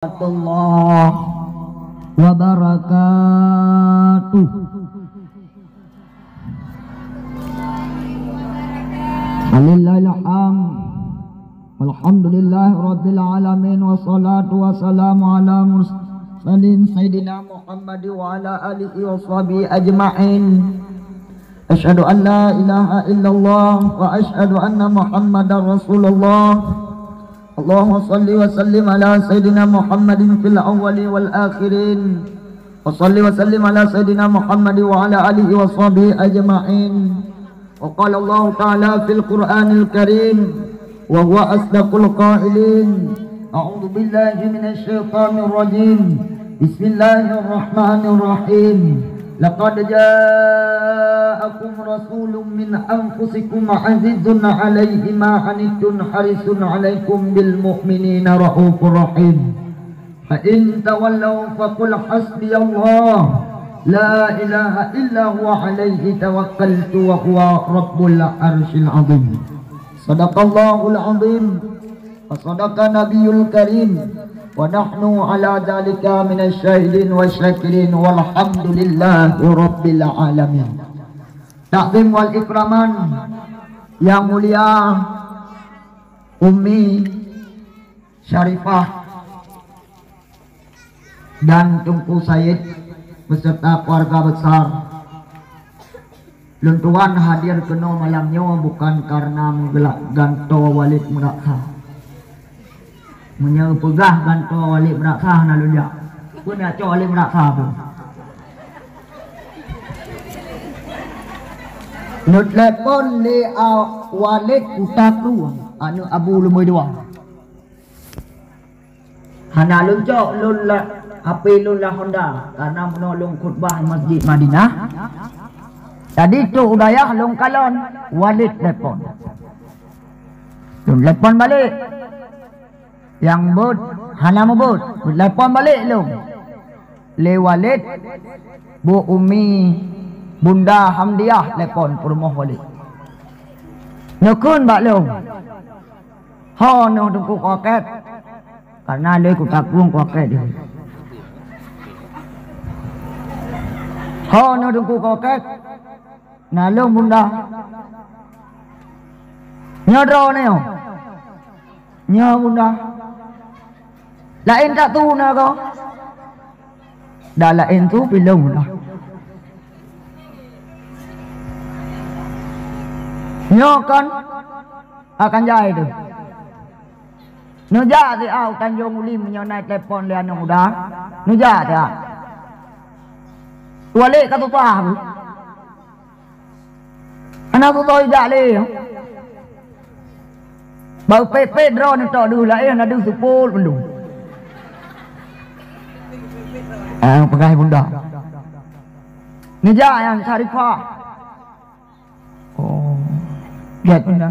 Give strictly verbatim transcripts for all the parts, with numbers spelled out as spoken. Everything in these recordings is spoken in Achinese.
warahmatullahi wabarakatuh. Alhamdulillahil hamd. Alhamdulillahirabbil alamin, wassalatu wassalamu ala mursalin sayyidina Muhammad wa ala alihi wa sahbihi ajma'in. Asyhadu an la ilaha illallah wa asyhadu anna Muhammadar Rasulullah. Allahumma shalli wa sallim ala sayyidina Muhammadin fil awwali wal akhirin. Wa shalli wa sallim ala sayyidina Muhammad wa ala alihi wa sahbihi ajma'in. Wa qala Allahu ta'ala fil Qur'anil Karim, wa huwa asdaqul qailin. A'udzu billahi minasy syaithanir rajim. Bismillahirrahmanirrahim. Laqad ja'akum rasulun min anfusikum azizun 'alaihi ma 'anittum harisun 'alaikum bil mu'minina raufur rahim. Fa in tawallaw faqul hasbiyallah, la ilaha illa huwa 'alaihi tawakkaltu wa huwa rabbul 'arsyil 'azhim. Shadaqallahul 'azhim. Wa shadaqa nabiyyul karim, wa nahnu 'ala dzalika minasy syahidin wasy syakirin, walhamdulillahi rabbil alamin. Takzim wal ikraman yang mulia Ummi Syarifah dan Teungku Said beserta keluarga besar. Lôn tuan hadir keunoe malam nyoe bukan karena meugeulak gantoe Walid Meuraksa. Meunyoe peugah gantoe Walid Meuraksa hana lôn jak. Peue na cok Walid Meuraksa tu? Lôn telepon lé, a, Walid Kuta Krueng, aneuk Abu Lumboi Dua. Hana lôn cok, lôn la, H P lôn la Honda, karena meunoe lôn khutbah masjid Madinah. Jadi trok u dayah lôn kalon, Walid telepon. Lôn telepon balek. Nyang beuet hana meubeuet, telepon balek lôn. Lé Walid, Bu Umi Bunda Hamdiah telepon peurumoh Walid. Neukheun bak lôn. Ho noh Teungku Kokét. Karena lé Kuta Krueng Kokét di. Ho noh Teungku Kokét. Na lôn Bunda. Nyoe droeneuh. Nyoe Bunda. Laén that tu na ko. Dak laén tu pi lôn Bunda. Nyoe kon akan jai tu. Neujak siat u Tanjong Ulim meunyoe na telepon lé aneuk muda. Neujak siat. Walid ka tutoe. Hana tutoe jak lé. Bak pét-pét droe neutok deuh laén hana deuh seupôt mandum. Ah, peugah Bunda. Neujak nyang Syarifah. Oh, gét Bunda.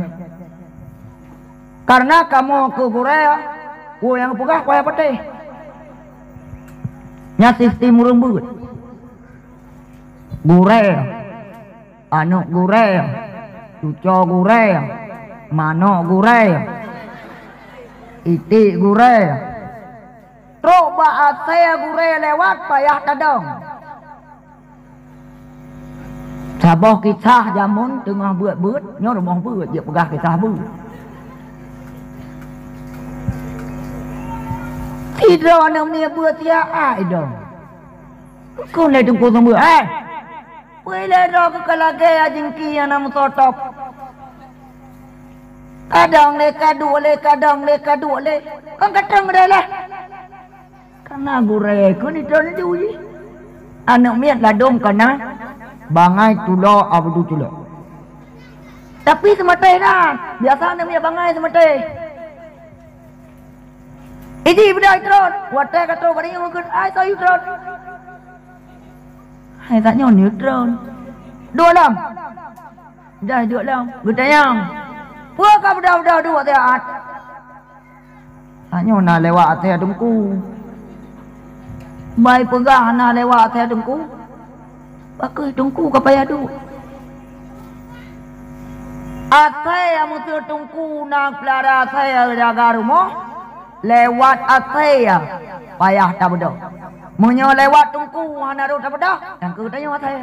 Karena kamoe keu gurée, peue nyang peugah payah patéh. Nyan sistem ureuëng beuet. Gurée, aneuk gurée, cucoe gurée, manok gurée, iték gurée. Trok bak asée gurée lewat payah tadong. Saboh kisah jameun teungoh beuet-beuet, nyoe rumoh beuet jeuet peugah kisah beuet. Sidroe aneuk miet beuet siat ai dong. Kheun lé Teungku Seumeubeuet, "Eh, peue lé droe keuh ka lagée ajingki nyang na meusoe top? Kadang lé kaduek lé, kadang lé kaduek lé, kon ka trang deh lah." Kana gurée kheun droeneuh jih. Aneuk miet ladôm kana bangai tulok abdu tulok. Tapi seumatéh na, biasa aneuk miet bangai seumatéh. Iji beudai tron, watée ka trok bak nyoe kheun, "Ai soe yue tron?" "Hai tanyoe nyoe tron." "Duek lom." Dah duek lom. Geutanyong, "Peue ka beudôh-beudôh duek siat?" "Tanyoe na lewat asée Teungku." "Bai peugah na lewat asée Teungku." "Pakri Teungku ka payah duek?" "Asée nyang meuseu Teungku na peulara asée jaga rumoh, Lewat asèe payah tabeudôh. Meunyoe lewat teungku hana rôh tabeudôh, nyang keu tanyoe asèe.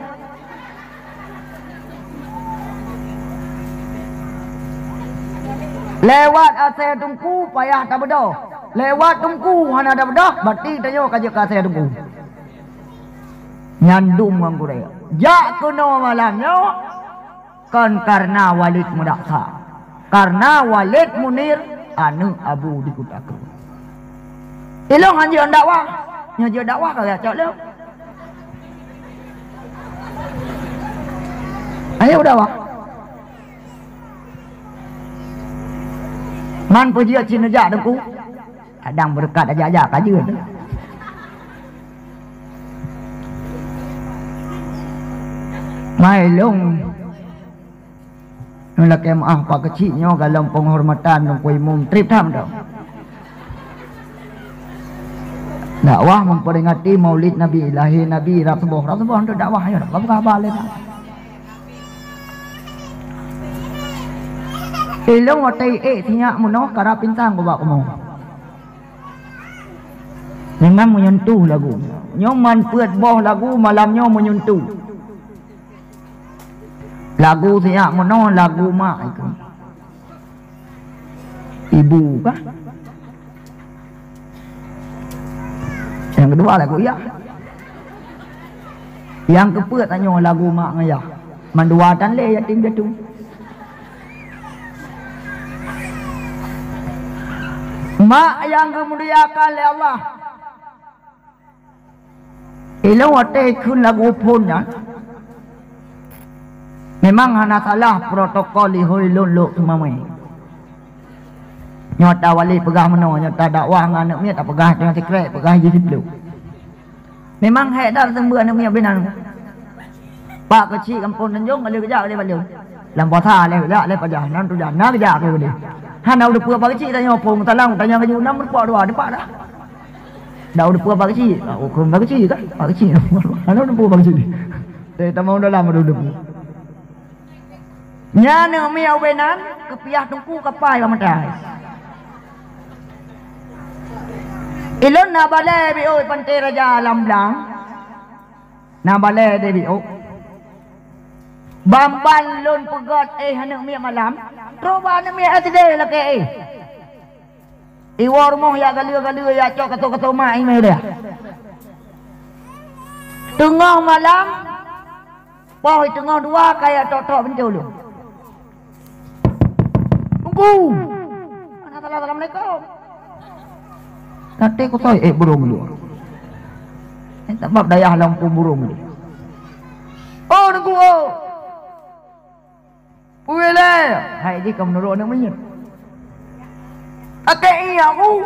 Lewat asèe teungku payah tabeudôh. Lewat teungku hana tabeudôh, berarti tanyoe ka jeuet keu asèe teungku. Nyan dum ngon gurèe. Jak keunoe malam nyoe, kon kareuna Walid Meudaksa. Kareuna Walid Munir, aneuk Abu di Kuta Krueng. Ilôn han jeuet dakwah. Nyoe jeuet dakwah ka geucok lôn. Ayo dakwah. Man peujeuet cit neujak teungku. Kadang beureukat ajak-ajak ka jeuet. Mai lôn. Nyoe lakèe meu'ah Pak Keuchik nyoe golom peunghormatan Teungku Imum trép tham dong. Dakwah memperingati Maulid Nabi, lahé Nabi, rab suboh, rab suboh untuk dakwah nyoe, rab suboh haba lé dah. Ilôn watèe ék sinyak meunoe karab pingsan bak kamoe. Memang meunyentuh lagu. Nyoe man peuet boh lagu malam nyoe meunyentuh. Lagu siat meunoe lagu mak itu. Ibu kah? Nyang keudua lagu yah. Nyang keupeuet tanyoe lagu mak ngon yah. Mandua tan lé yatim piatu. Mak nyang geumuliakan lé Allah. Ilôn watèe kheun lagu phôn nyan, memang hana salah protokol ihôi lôn lôk teumamé. Nyoe ta wali peugah meunoe, nyoe ta dakwah ngon aneuk miet, ta peugah teungoh sikrek, peugah jih siploh. Memang hék that seumeubeuet aneuk miet binan. Pak Keuchik gampông Tanjong, ka lheueh geujak lé Balueng. Lam puasa lheueh geujak lé Pajah, nan tujan, na geujak keu udeh. Hana udeupeue Pak Keuchik tanyoe phôn, talang, tanyong keu jih, na meurumpok dua, dipak dah. Dak udeupeue Pak Keuchik, ah, ukeue Pak Keuchik kan? Pak Keuchik. Hana udeupeue Pak Keuchik. Teuh tamong dalam ada udeupeue. Nyan aneuk miet ubé nan, keupiah teungku kapai bak meutai. Ilôn na balèe biôh Panté Raja lam blang. Na balèe deh biôh. Ban-ban lôn peugöt éh aneuk miet malam, trok bak aneuk miet S D lakèe éh. Iwoe rumoh jak galeue-galeue, jak cok kato-kato mak imè deh. Teungoh malam, poh teungoh dua ka jak tok-tok pintoe lôn. Teungku! Hana salah, assalamualaikum. Até kusoi ék burông lôn. Sabab dayah lam peue burông lôn. Oh, Teungku, oh! Peue lé? Hai jih ka meunurot aneuk miet. Akée ié aku.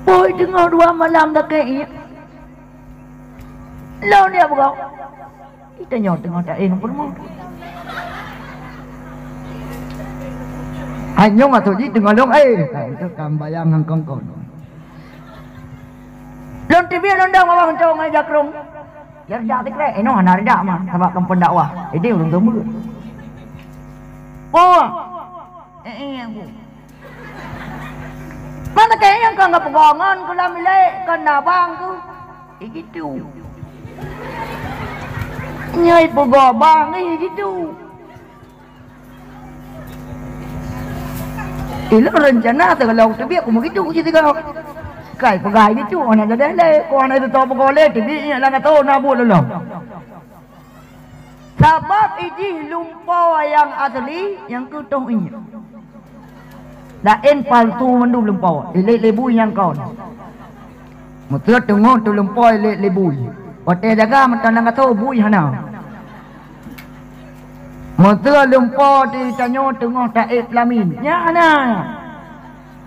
Poh teungoh dua malam dakée ié. Lôn dia beugok. Kita nyoe teungoh taéh ngon peurumoh. Hai nyoe maksud jih teungoh lôn éh. Ka itu ka bayang ngon kongkon. Lôn teubiet lôn dong awak untông ngon jakrong. Ya reudak sikrek, inoe hana reudak mah, sabab kampông dakwah. Idéh ureueng teumeuet. Oh. Eh, eh, aku. Mana kayang kau enggak pegangan ke dalam bilik, kan abang tu. Eh, gitu. Nyai pegang abang, eh, gitu. Ilôn reuncana sigohlom teubiet ku meugitu ku sigoe. Kai peugah gitu, hana jadi lé, ku hana teutoe peugah lé, teubiet nyan lam atô na buet lom. Sabab ijih lumpoe nyang asli, nyang keu toh ié. Laén palsu mandum lumpoe, ilét lé bui nyang kon. Meuseu teungoh teulumpoe lé, lé bui. Watée jaga meutanang gasoe bui hana. Meuseu lumpoe di tanyoe teungoh taék peulamin, nyan hana.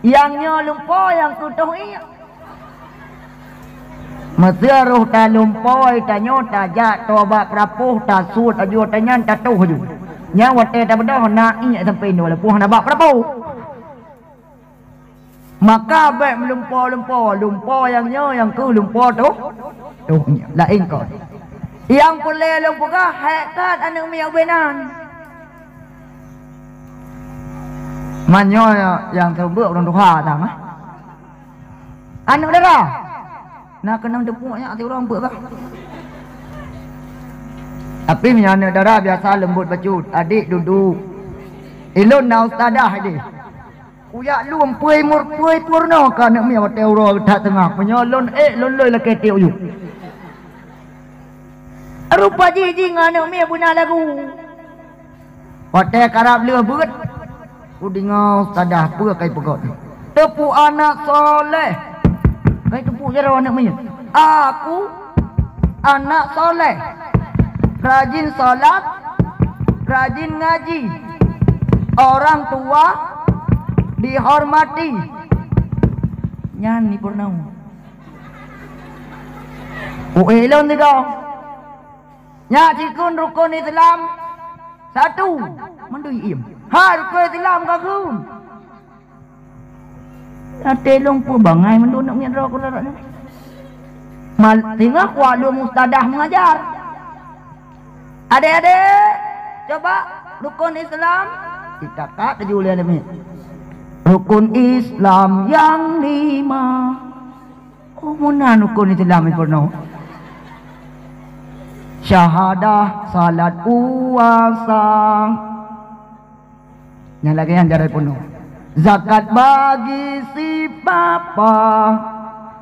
Nyang nyoe lumpoe nyang keu toh ié. Meuseu roh talumpoe tanyoe tajak toe bak peurapôh, tasuet aju tanyan tatoh aju. Nyan watée tabeudôh na ié sampoe indua leupah na bak peurapôh. Maka bék meulumpoe-lumpoe, lumpoe nyang nyoe nyang keuh lumpoe toh, toh nyoe, laén kon. Nyang peureulée lôn peugah, hék that aneuk miet ubé nan. Meunyoe nyang seumeubeuet ureuëng tuha, tamah. Aneuk dara. Na keunong teupuk nyak siuroe beuet bah. Tapi meunyoe aneuk dara biasa leumbot bacut, adek dudoe. Ilôn na ustazah ideh. Kujak lôn peue mur-, peue purnoe keu aneuk miet watée uroe that teungoh. Meunyoe lôn ék, lôn lôi lakée tiek u yup. Rupa jih, jih ngon aneuk miet beuna lagu. Watée karab lheueh beuet, kudeungoe ustazah peue kai peugah. Teupuk anak soleh. Kai teupuk jaroe aneuk miet. Aku anak soleh, rajin salat, rajin ngaji, orang tua dihormati. Nyan ni purnoe. Uéh lôn tiga. Nyak sikheun rukon Islam satu, mandum iem. Ha, rukon Islam ka kheun. Até lôn peubangai mandum nak ngieng droe keu rakyat nyoe. Mal-, singoh kuat lôn ustazah mengajar. Adek-adek, coba rukon Islam. Kita kat laju ulée aneuk miet. Rukun Islam yang lima. Oh, meunan rukun Islam peunoh. Syahadah, salat, puasa. Nyang lagée nyan jarai peunoh. Zakat bagi si papa,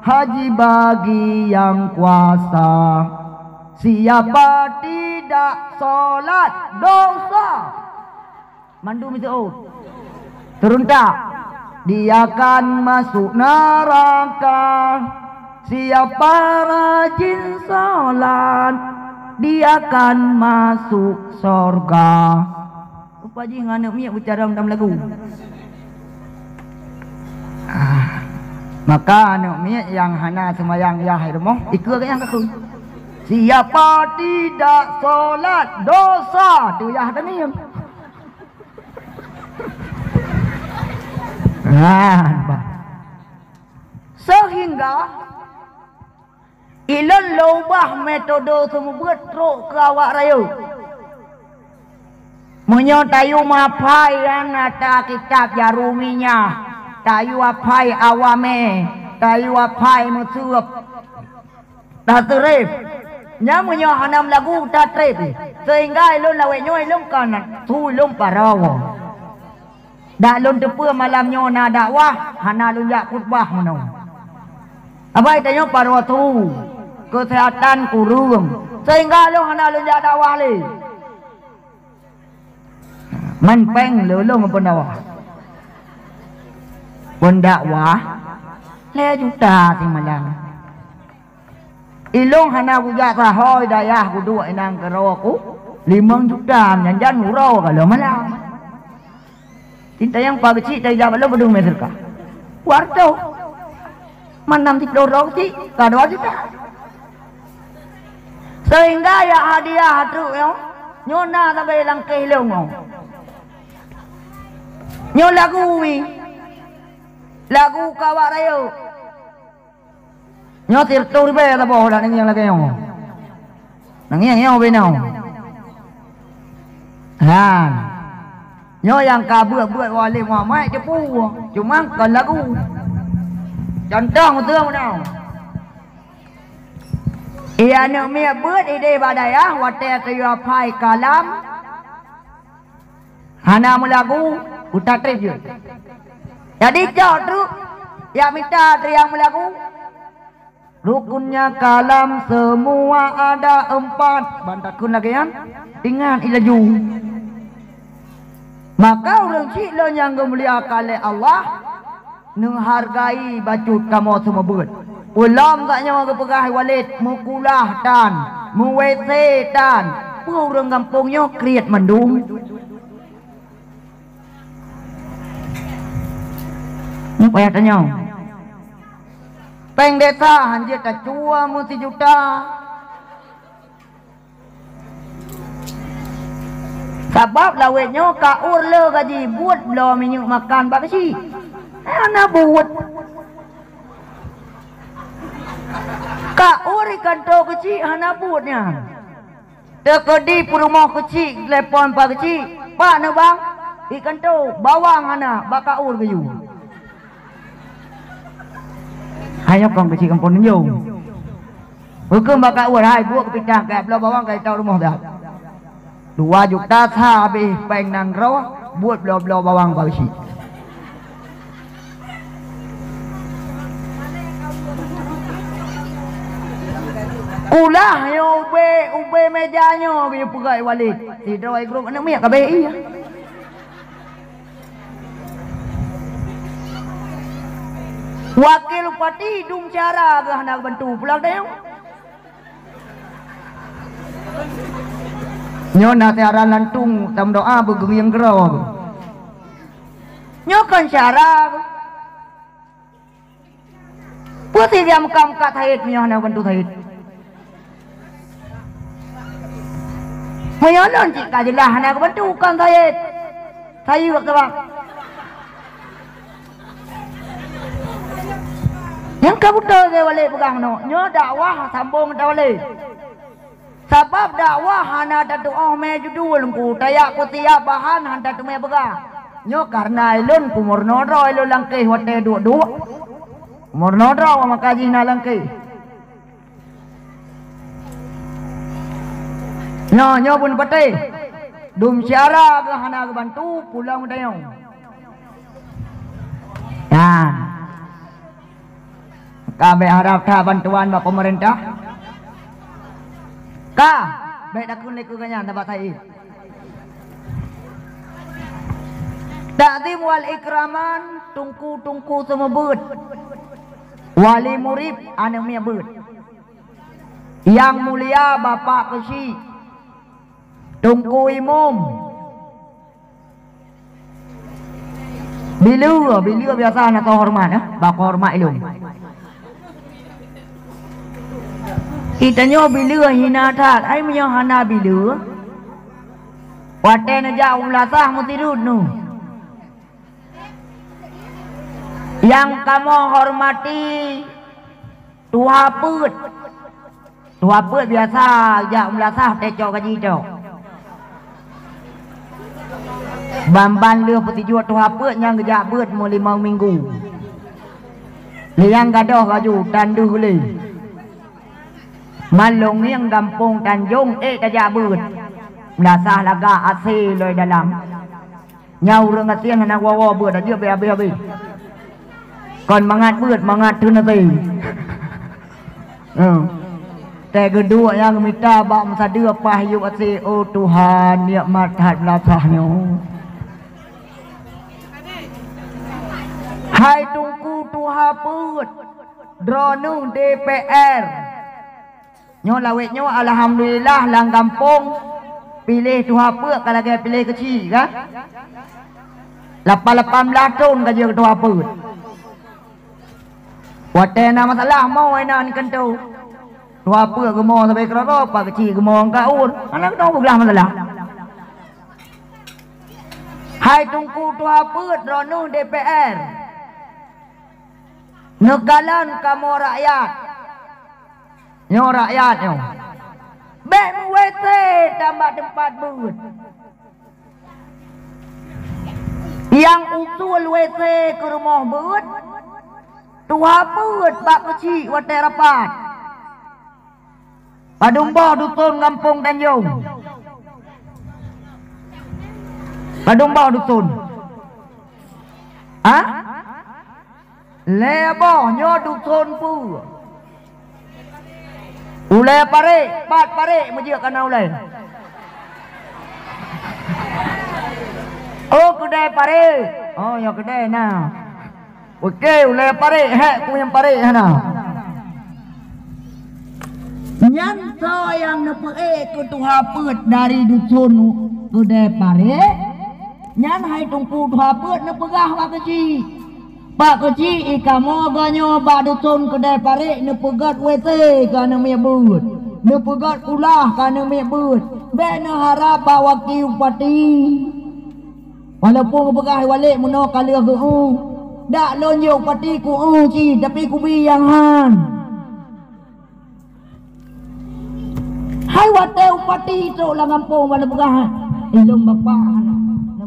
haji bagi yang kuasa. Siapa tidak salat, dosa. Mandum iseuôt. Turun tak? Dia akan masuk neraka. Siapa rajin salat, dia akan masuk sorga. Rupa jih ngon aneuk miet beucarông dalam lagu. Ah, maka aneuk miet nyang hana seumayang yah di rumoh, ikeue nyang kaku. Siapa tidak salat, dosa, tu yah teunim. Nah, bah. Sehingga ilôn lôn ubah metode seumeubeuet trok keu awak rayeuk. Meunyoe tayue meuhafai nyan ata kitab Jarumiyah, tayue hafai Awamé, tayue hafai Meuseueb, taseureb. Nyan meunyoe hana meulagu tatreb, sehingga ilôn lawét nyoe ilôn kon su ilôn paroe. Dak lôn teupeue malam nyoe na dakwah, hana lôn jak khutbah meunoe. Abai tanyoe paroe su, keuseuhatan kureueng, sehingga lôn hana lôn jak dakwah lé. Man péng lôn lôn ngon peundakwah. Peundakwah lhèe juta simalam. Ilôn hana kujak saho dayah kuduek inong keudroe ku, limong juta nyan jan uroe ka lom malam. Cinta nyang pa keuchik tayue jak bak lôn padum mè seudeukah. Dua reutôh. Man nam siploh droe keuchik ka dua juta. Sehingga jak hadiah trok nyoe, nyoe na sabe langkeh lôn nyoe. Nyoe lagu wih. Lagu kawak rayeuk. Nyoe sireutôh ribèe saboh dak ngieng lagèe nyoe. Ngieng nyoe binoe. Han. Nyoe nyang ka beuet-beuet Walid Muhammad teupeue, cuma kon lagu. Contoh meuteumeunoe. Iya aneuk miet beuet idéh bak dayah watèe tayue apai kalam. Hana meulagu, utak trép jeuet. Jadi cok trok, jak mita triang meulagu. Rukunnya kalam semua ada empat. Ban takheun lagèe nyan, ingat ilaju. Maka ureueng chik lôn nyang geumuliakan lé Allah, neuhargai bacut kamoe seumeubeuet. Peulom gak nyoe geupeugah Walid, meukulah tan, meuwese tan. Peue ureueng gampông nyoe kriet mandum. Nyoe payah tanyong. Péng desa hanjeuet tacue meusijuta. Sabab lawét nyoe ka ur le gaji buet bloe minyeuk makan bak keuchik. Hana buet. Ka ur ikanto keuchik hana buet nyan. Teukeudi peurumoh keuchik telepon pa keuchik, "Pak neubang?" Ikan tu, bawang hana, bak kaur geuyue. Hai nyoe kon keuchik gampông neujong. Huköm bak kaur, hai buet keupitah ka bloe bawang ka itau rumoh dah. Dua juta sa habéh péng nanggroe, buet bloe-bloe bawang bak keuchik. Kulah nyoe ubé, ubé méja nyoe geuyue peugah Walid. Sidroe grup aneuk miet ka béh ie. Wakil Bupati dum syara geuh hana geubantu pulang dayong. Nyoe na syara lantung tameudoa beugeurieng keudroe. Nyoe kon syara. Peue sih dia muka-muka Said meunyoe hana bantu Said? Meunyoe lôn cit ka jeulaih hana geubantu kon Said. Said sabab nyang ka beutôi lé Walid peugah meunoe, nyoe dakwah sambong ngon Walid. Sabab dakwah hana tatu'oh mé judul Teungku, tajak kusiab bahan hana tateumé peugah. Nyoe kareuna ilôn kumeurunoe droe ilôn langkéh watée duek-duek. Kumeurunoe droe maka jih na langkéh. Nyoe, nyoe bun patéh. Dum syara geuh hana geubantu pulang dayong. Nah. Ka bék harab that bantuan bak peumeurintah? Ka, bék takheun lé keu gobnyan bak Said. Takzim wal ikraman, teungku-teungku seumeubeuet, wali murit aneuk miet beuet. Yang mulia Bapak Keuchik, Teungku Imum, Bileue, bileue biasa na keu horeumat, eh, bak horeumat ilôn. Geutanyoe bileue hina that, ai meunyoe hana bileue, watée neujak u meulasah meusidroe neuh. Nyang kamoe horeumat Tuha peuet. Tuha peuet biasa jak meulasah teucok gaji cok. Ban-ban lheueh peusijuek tuha peuet nyang geujak beuet meulimong minggu. Lé nyang gadôh laju tan deuh lé. Man lôn ngieng gampông Tanjong ék tajak beuet. Meulasah lagak asé lôi dalam. Nyan ureuëng gasien hana woe-woe beuet, jeuet beuet habéh-habéh. Kon mangat beuet, mangat theun até. Tée geuduek nyang geumita bak meusadeue paih yup até, "Oh Tuhan, nikmat that meulasah nyoe." Hai Teungku tuha peuet, droeneueh D P R. Nyoe lawét nyoe alhamdulillah lam gampông piléh tuha peuet ka lagée piléh keuchik ka. Lapan lapan blaih thon ka jeuet keu tuha peuet. Watée na masalah mo inan keuntô. Tuha peuet geumo sabe keudroe, pak keuchik geumo angka ur. Hana keudroe beuglah masalah. Hai Teungku tuha peuet droeneueh D P R. Neukalon kamoe rakyat. Nyoe rakyat nyoe. Bék meuwese tambah teumpat beuet. Nyang usul wese keu rumoh beuet, tuha peuet bak keuchik watée rapat. Padum boh duson gampông Tanjong? Padum boh duson? Ha? Lhée boh nyoe duson peue? Ulée parék, pat parék meujeuet kana ulée. Oh, keudée parék. Oh, nyoe keudée na. Oke, ulée parék, hék ku nyang parék hana. Nyan soe nyang neupeuék keu tuha peuet dari duson keudée parék? Nyan hai Teungku tuha peuet neupeugah bak keuchik. Pak keuchik, i kamoe geuh nyoe bak duson keudée parék neupeugét wese keu aneuk miet beuet, neupeugét kulah keu aneuk miet beuet. Bék neuharab bak wakil bupati. Walaupun geupeugah walét meunoe ka lheueh geu-eu, dak lôn jok bupati ku-eu cit, tapi kubi nyang han. Hai watée bupati trok lam gampông bak neupeugah, "Ilôn bapak hana."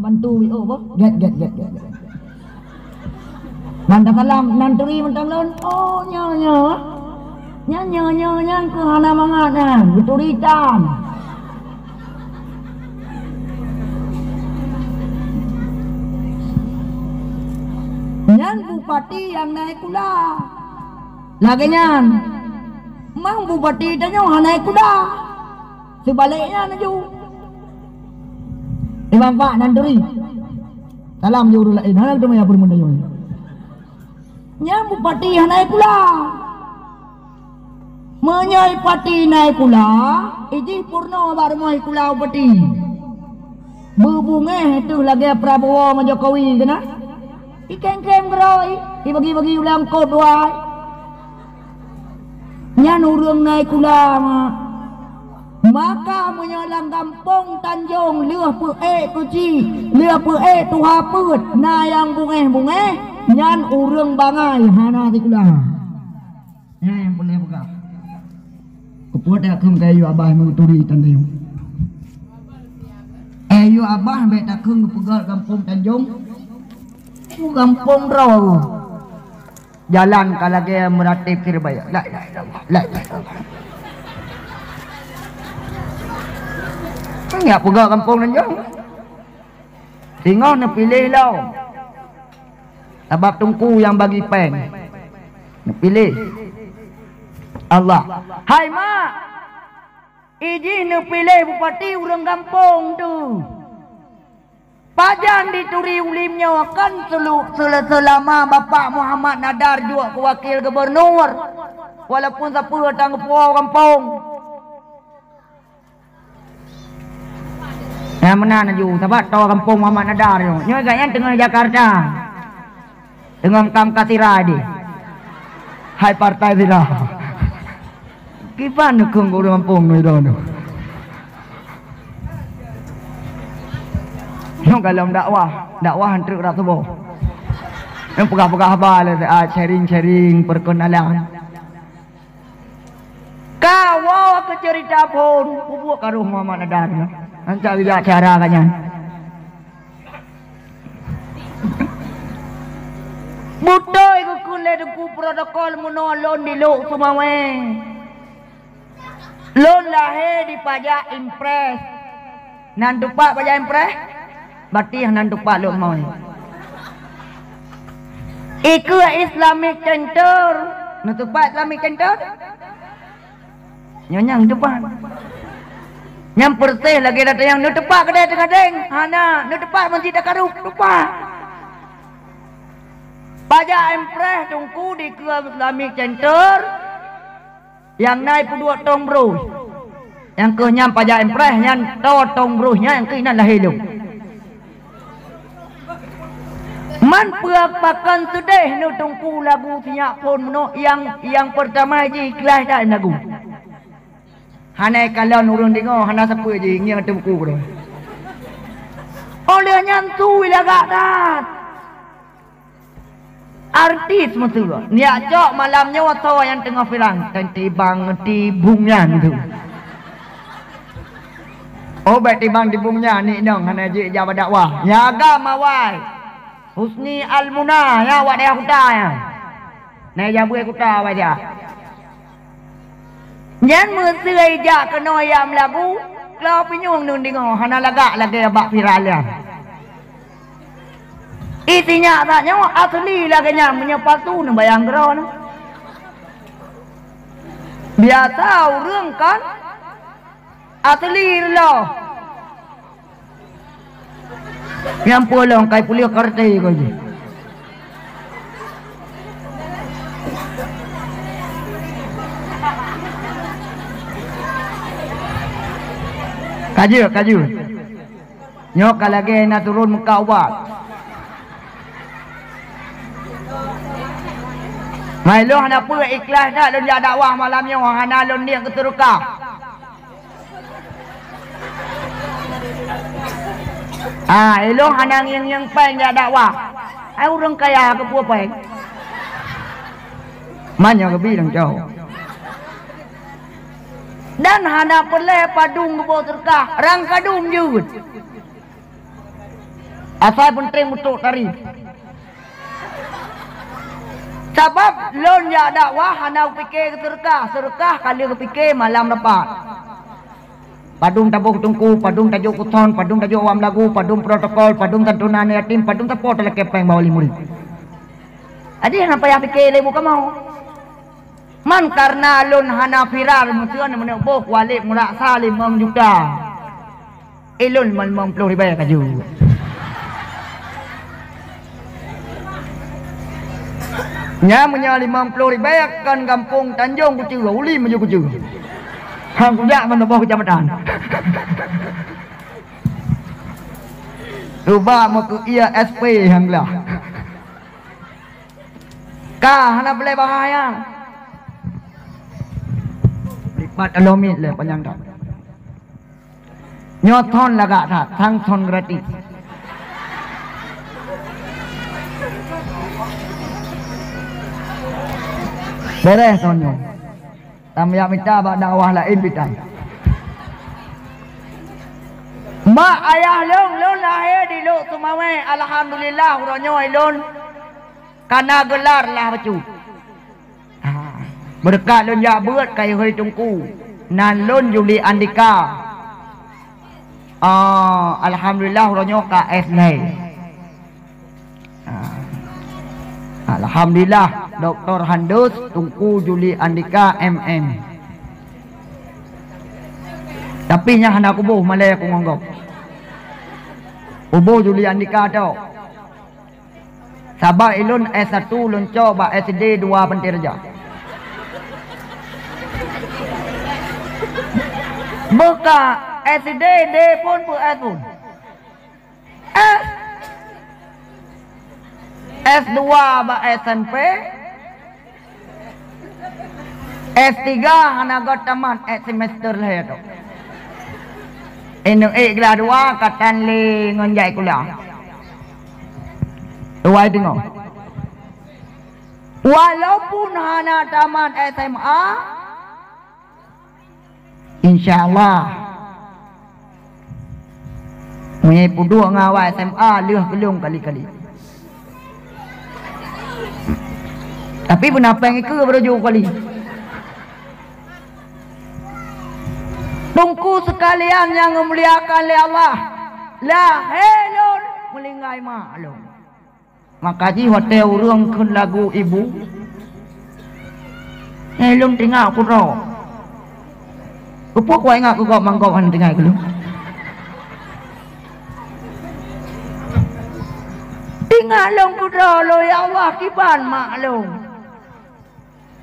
Bantu W O boh. Get, get, get, get, get. Ban tasalam, nan turi mantong lôn. Oh, nyoe, nyoe. Nyan, nyoe, nyoe, nyan keuh hana mangat nyan. Geuturi tan. Nyan bupati nyang na ék kula. Lagèe nyan. Mang bupati tanyoe hana ék kula. Sibalek nyan laju. Imam Pak nan turi. Salam di ureueng laén. Hana teuma ya peurumoh tanyoe. Nyan bupati hana ék kula. Meunyoe bupati na ék kula, ijih peurunoe bak rumoh ék kula bupati. Beubungéh teuh lagèe Prabowo ngon Jokowi keunan. Ikem-kem keudroe, ibagi-bagi ulang kot dua. Nyan ureueng na ék kula, mak. Maka meunyoe lam gampông Tanjong lheueh peuék keuchik, lheueh peuék tuha peuet, na nyang bungéh-bungéh, nyan ureueng bangai hana sikula. Nyan nyang peureulèe peugah. Keupeue takheun keu yue abah meuturi Tanjong? Eh, yue abah bèk takheun geupeugah gampông Tanjong. Gampông droe. Jalan ka lagèe meurateb siribaya. La ilaha illallah. La ilaha illallah. Nyak peugah gampông Tanjong. Singoh neupiléh lom. Sabab teungku nyang bagi péng. Neupiléh. Allah. Hai mak. Ijih neupiléh bupati ureueng gampông teuh. Pajan dituri ulim nyoe kan selu-, sele-, selama Bapak Muhammad Nadar jok keu wakil gubernur, walaupun sapeue tan geupuwoe gampông. Nyang meunan laju, sabab toe gampông Muhammad Nadar nyoe. Nyoe gobnyan teungoh Jakarta. Teungoh meuka-meuka sira deh. Hai partai sira. Kiban neukheun ureueng gampông nyoe droeneuh. Nyoe golom dakwah, dakwah han treuk rot tuboh. Nyoe peugah-peugah haba lé siat, sharing-sharing, perkenalan. Ka woe keu ceurita phon, peubuet ka roh Muhammad Nadar nyoe. Antak geujak acara ka nyan. Beutôi geukheun lé Teungku protokol meunoe lôn di Lhokseumawe. Lôn lahé di Pajak Impres. Nan teupat Pajak Impres? Batéh nan teupat Lhokseumawe. Ikeue Islamic Center. Nan teupat Islamic Center? Nyoe nyang teupat. Nyang peureséh lagèe gata nyang neuteupat keudè Teungadeng, hana, neuteupat Masjid Takarub, teupat. Pajak Impres Teungku dikeue Islamic Center, nyang na ipeuduek tong broh. Nyang keuh nyan Pajak Impres nyan toe tong broh nyan, nyang keuh inan lahé lôn. Man peue pakon seudeh neuh Teungku lagu sinyak phon meunoe nyang, nyang peurtama jih ikhlas that lagu. Hana ikalon ureueng deungoe, hana sapeue jih ngieng Teungku keudroe. Óh lheueh nyan su ilagak that. Artis meuteue, neujak cok malam nyoe soe nyang teungoh viral, tan tibang tibong nyan tu. Oh, bèk tibang tibong nyan, ni inong hana jijak bak dakwah. Nyan agam awai. Husni Al-Muna, nyan awak dayah Kuta nyan. Nyan jak beuet Kuta awai jak. Nyan meuseu jak keunoe jak meulagu, klau pinyueng neudeungoe, hana lagak lagèe bak viral nyan. Isi nyak that nyoe asli lagèe nyan, meunyoe palsu neubayang keudroe nyoe. Biasa ureueng kan asli lom. Nyang peue lom kai puléh karate kau jih. Ka jeuet, ka jeuet. Nyoe ka lagèe na turun meukat ubat. Mai lôn hana peue ikhlas that lôn jak dakwah malam nyoe, hana lôn niet keu seudeukah. Ah, ilôn hana ngieng-ngieng péng jak dakwah. Ai ureueng kaya keupeue péng? Meunyoe geubi lôn cok. Dan hana peureulèe padum geuboh seudeukah, rang kadum jeuet. Asai peunteng meutrok tarif. Sabab lôn jak dakwah hana kupike keu seureukah, seureukah ka lheueh kupike malam rapat. Padum taboh teungku, padum tajok kuton, padum tajok awak meulagu, padum protokol, padum santunan yatim, padum sapo talakée péng bak wali murit. Jadi hana payah pike lé bukamoe. Man kareuna lôn hana viral meuteun meuneuk boh kualéb meuraksa limong juta. Ilôn limong ploh ribée kaju. Nya meunyoe limong ploh ribée kon gampông Tanjong kucue, uli meunyoe kucue. Hang kujak meunoboh keucamatan. Cuba meukeue S P hang lah. Ka hana boleh bahaya. Lipat alomit le panyang dak. Nyoe thon lagak that, sang thon gratis. Beres thon nyoe. Tam jak mita bak dakwah laén pitai. Mak ayah lôn, lôn lahé di Lhokseumawe, alhamdulillah uroe nyoe lôn kana geular lah bacut. Ha, beureukat lôn jak beuet ka ihôi teungku. Nan lôn Juli Andika. Ah, alhamdulillah uroe nyoe ka S lhée. Ah, alhamdulillah Doktor Handus, Teungku Juli Andika M M. Tapi nyan hana kuboh malée ku ngon gob. Kuboh Juli Andika tok. Sabab ilôn S satu lôn cok bak S D dua Pantai Raja. Beuka S D D pun peu S pun. S, S dua bak S M P, S tiga hana got tamat, eh, semester lhée tu. Inong ék kelas dua ka tan lé ngon jai kuliah. Tuwai teungoh. Walaupun hana tamat S M A, insya Allah, meunyoe peuduek ngon awak S M A lheueh keu lôn kali-kali. Tapi beuna péng ikeue baru jeuet kali. Teungku sekalian nyang geumuliakan lé Allah, lahé lôn meuninggai mak lôn. Maka jih watée ureuëng kheun lagu ibu, "Nyan lôn tinggai kudroe." Keupeue kuingat keu gob, manggob hana tinggai keu lôn? Tinggai lôn kudroe lôn, ya Allah, kiban mak lôn.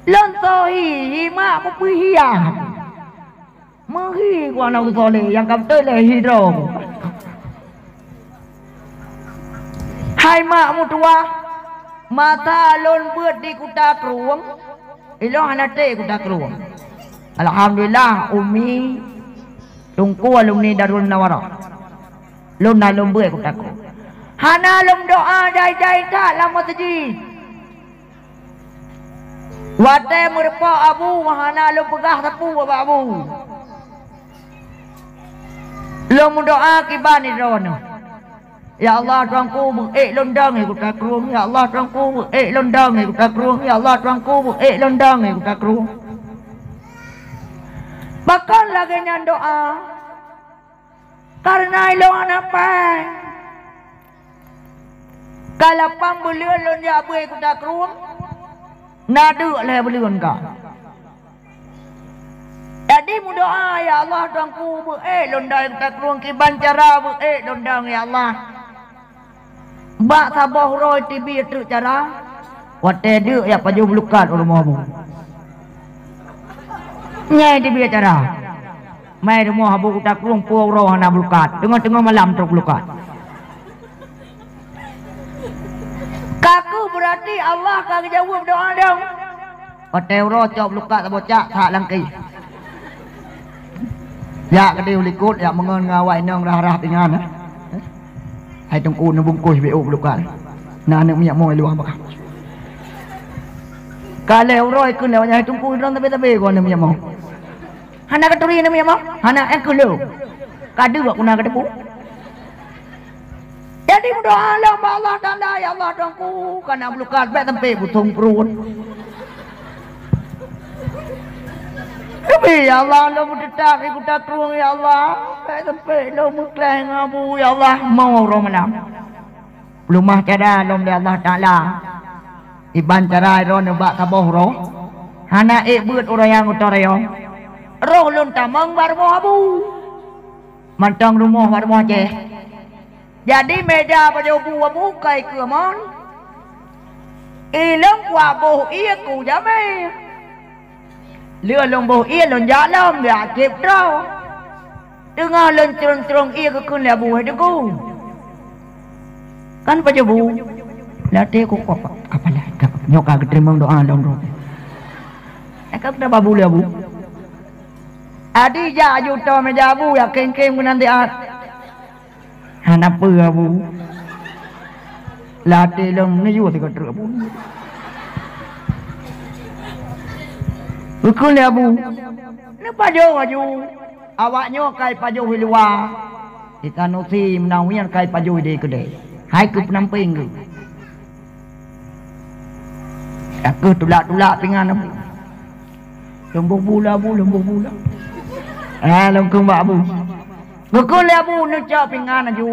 Lôn sohi, hi mak meupihiah. Meuhi ku aneuk soleh nyang ka beutôi lé hidroe. Hai mak meutuwah, masa lôn beuet di Kuta Krueng, ilôn hana treb Kuta Krueng. Alhamdulillah, umi, teungku alumni Darul Nawarah. Lôn na lôn beuet Kuta Krueng. Hana lôn doa jai-jai that lam meuseujid. Watée meurumpok Abu, hana lôn peugah sapeue bak Abu. Lôn meudoa kiban di droeneuh. Ya Allah, Tuhanku, beuék lôn dong di Kuta Krueng. Ya Allah, Tuhanku, beuék lôn dong di Kuta Krueng. Ya Allah, Tuhanku, beuék lôn dong di Kuta Krueng. Pakon lagée nyan doa? Kareuna ilôn hana péng. Ka lapan buleuen lôn jak beuet Kuta Krueng, na deuk lhée buleuen ka. Jadi meudoa, "Ya Allah, Tuhanku, beuék lôn dong Kuta Krueng, kiban cara beuék lôn dong, ya Allah." Bak saboh uroe teubiet treuk cara, watée deuk jak pajoh beulukat u rumoh Abu. Nyan teubiet cara. Mai rumoh Abu Kuta Krueng pue uroe hana beulukat, teungoh-teungoh malam trok beulukat. Ka keuh beurati Allah ka geujaweueb doa dong. Watée uroe cok beulukat saboh cak that lam kayée. Jak keudeh u likot, jak meungon ngon awak inong rhah-rhah pingan, eh. Hai teungku neubungkôh B O beulukat. Na aneuk minyeuk moe luwah bak. Ka lhée uroe kheun lé awak nyan, "Hai teungku, droe tabe-tabe keu aneuk minyeuk moe." Hana katuri aneuk minyeuk moe? Hana, eh, keu lôn. Ka deuek ku na kateupeue. Jadi meudoa lom bak Allah Taala, "Ya Allah, Tuhanku, kana beulukat bèk sampai busong pruet." Tapi, "Ya Allah, lôn meuteutap di kuta krueng, ya Allah, bèk sampai lôn meukleh ngon Abu, ya Allah, mo uroe malam." Peuleumah cara lom lé Allah Taala. Iban cara droeneuh bak saboh roh, hana ék beuet uroe nyang utoe rayong. Roh lôn tamong bak rumoh Abu. Mantong rumoh bak rumoh Aceh. Jadi meja pajoh bu Abu kai keu mon. Ilôn kuah boh ie ku jamé. Lheueh lôn boh ie lôn jak lom, jak céb droe. Teungoh lôn crông-crông ie geukheun lé Abu, "Hai Teungku." Kan pajoh bu. Lam até ku, "Apa, apalah, nyoe ka geuteurimong doa lôn droe." Ka geutaba bu lé Abu. Adi jak aju toe meja Abu, jak kém-kém keunan siat. Hana peue, Abu. Lam até lôn neuyue sigoe treuk, Abu. Geukheun lé Abu, "Neupajoh aju. Awak nyoe kai pajoh i luwa. Di Sanusi meunan nyan kai pajoh idéh keudéh. Hai keu peunampéng geuh." Ka keuh tulak-tulak pingan Abu. Lôn boh bu lé Abu, lôn boh bu lé. Eh, lôn kheun bak Abu. Geukheun lé Abu neucok pingan aju.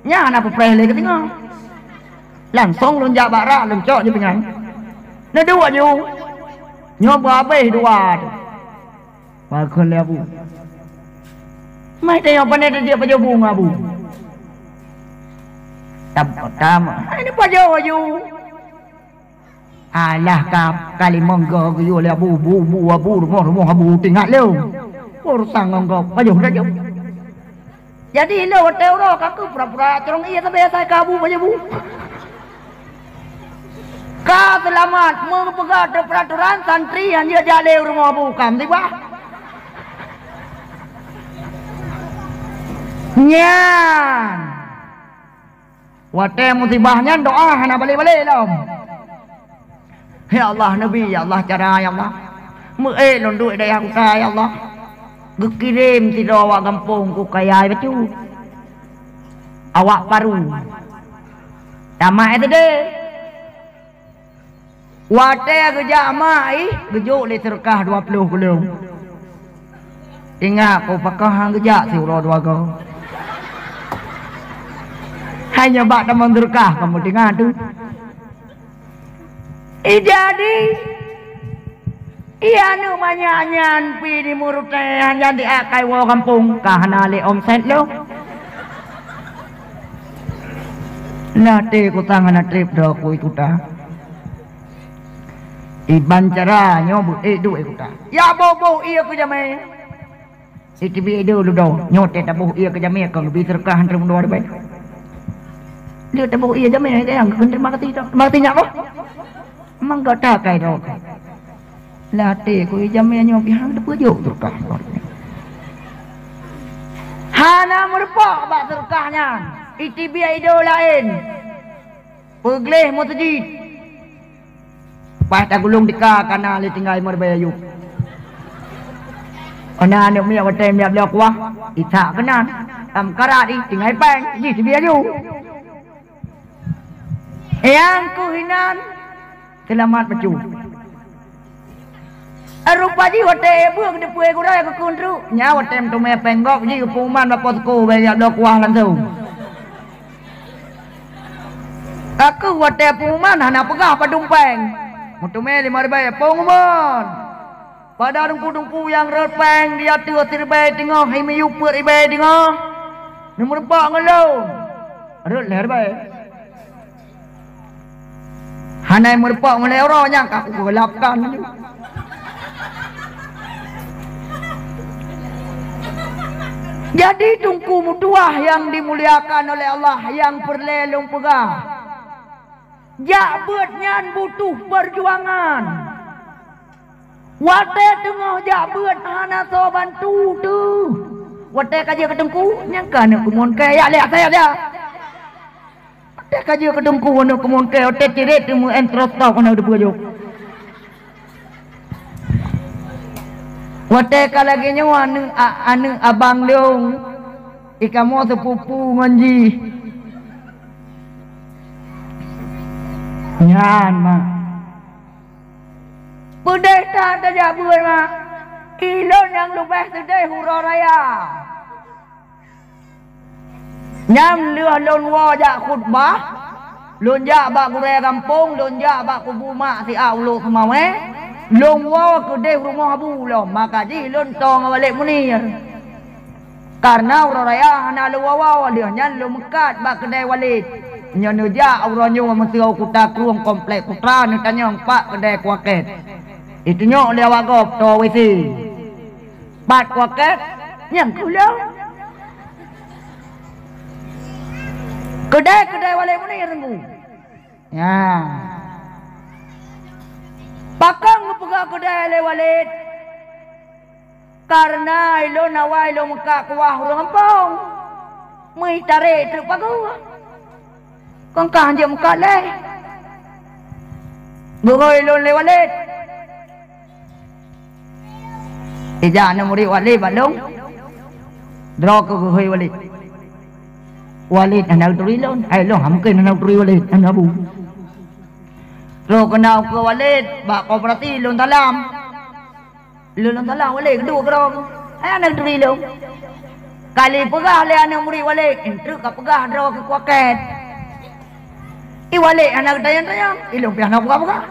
Nyan hana peupreh lé geuteungoh. Langsông lôn jak bak rak lôn cok ju pingan. Neuduek aju. Nyoe beuhabéh dua teuh. Ba kheun lé Abu. Mai tanyoe pane tajak pajoh bu ngon Abu. Tam, tam. Hai neupajoh aju. Alah ka, ka limong goe geuyue lé Abu, bu, bu Abu, rumoh, rumoh Abu teuingat lom. Urusan ngon gob, pajoh dah jeuet. Jadi ilôn watée uroe ka keuh pura-pura crông ie sabe asai ka Abu pajoh bu. Ka seulamat, meupeugah teuh peuratoran santri han jeuet jak lé u rumoh Abu ka meusibah. Nyan. Watée musibah nyan doa hana balek-balek lom. Ya Allah, neubi, ya Allah, cara, ya Allah. Meu-ék lôn duek dayah kuta, ya Allah. Geukirém sidroe awak gampông ku kayai bacut. Awak paru. Tamat S D. Watée geujak mak ih, geujok lé seureukah dua ploh keu lôn. Ingat, ku pakoh han geujak siuroe dua goe. Hai nyoe bak tamong seureukah kamoe teungoh tu. Ih, jadi, ih, aneuk manyak nyan pi di Murutée, han nyan di akai woe gampông, ka hana lé omset lôn. Nah, té kutang hana trép droe ku i kuta. Iban cara nyoe beu ék duek kuta. Ya boh-boh ie keu jamé. Sitibi ideu ludoe, nyoe teuh taboh ie keu jamé kon geubi seureukah han treuk meudoa ribèe. Lheueh taboh ie jamé, nyang keu terima kasih tu. Terima kasih nyak boh. Memang gata kai droe. Lam até ku ie jamé nyoe pih han teupeujok seureukah. Hana meurumpok bak seureukah nyan. Sitibi ideu laén. Peugleh meuseujid. Paih tagulong tika kana lé tinggai meuribèe ayub. Ona aneuk miet watèe miet bloe kuah, isak keunan. Tam karat jih tinggai péng, jih sibi ayub. Nyang keuh inan seulamat bacut. Rupa jih watèe beuet geuteupeue gurèe keu kheun treuk, nyan watèe meuteumé péng gob jih geupeuman bak posko bèe jak bloe kuah langsông. Ka keuh watèe pengumuman hana peugah padum péng. Meuteumé limong ribèe pengumuman. Pada teungku-teungku nyang rhot péng di ateueh siribèe teungoh, i miyueb peuet ribèe teungoh. Neumeurumpok ngon lôn. Rhot lhèe ribèe. Hana meurumpok ngon lhèe uroe nyang ka kugeulapkan. Jadi, teungku meutuwah nyang dimuliakan oleh Allah, nyang peureulèe lôn peugah, jak beuet nyan butuh peujuangan. Watèe teungoh jak beuet hana soe bantu teuh. Watèe ka jeuet keu teungku, nyang ka aneuk keumuen kèe, jak lé asèe jak. Watèe ka jeuet keu teungku aneuk keumuen kèe, watèe cirét teumeu entrostop hana teupeujok. Watèe ka lagèe nyoe aneuk a-, aneuk abang lôn, i kamoe seupupu ngon jih. Nyan, mak. Peudeh that tajak beuet, mak. Ilôn nyang leubeh seudeh uroe raya. Nyang lheueh lôn woe jak khutbah, lôn jak bak gurée gampông, lôn jak bak kubu mak siat Ulok Seumawé, lôn woe keudeh rumoh Abu lom, maka jih lôn toe ngon Walid Munir. Kareuna uroe raya hana lôn woe-woe, lheueh nyan lôn meukat bak keudée Walid. Nyoe neujak uroe nyoe meusigoe Kuta Krueng, Komplek Putra, neutanyong pat keudée Kuakét. Itunyok lé awak gob toe W C. Pat Kuakét, nyang keu lôn. Keudée, keudée Walid Munir teungku. Ya. Pakon geupeugah keudée lé Walid? Kareuna ilôn awai lôn meukat kuah ureuëng gampông. Meuitarek treuk pagoe. Kon ka hanjeuet meukat lé. Geuhôi lôn lé Walid. Ijak aneuk murit Walid bak lôn. Droe keuh geuhôi Walid. Walid hana geuturi lôn. Hai lôn, ha mungken hana geuturi Walid, hana bu. Droe keuh na ukeue Walid bak koperasi lôn salam. Lôn, lôn salam Walid, geuduek keudroe keuh. Hai hana geuturi lôn. Kali peugah lé aneuk murit Walid, intreuk ka peugah droe keuh Kuakét. I Walid hana geutanyong-tanyong, ilôn pih hana peugah-peugah.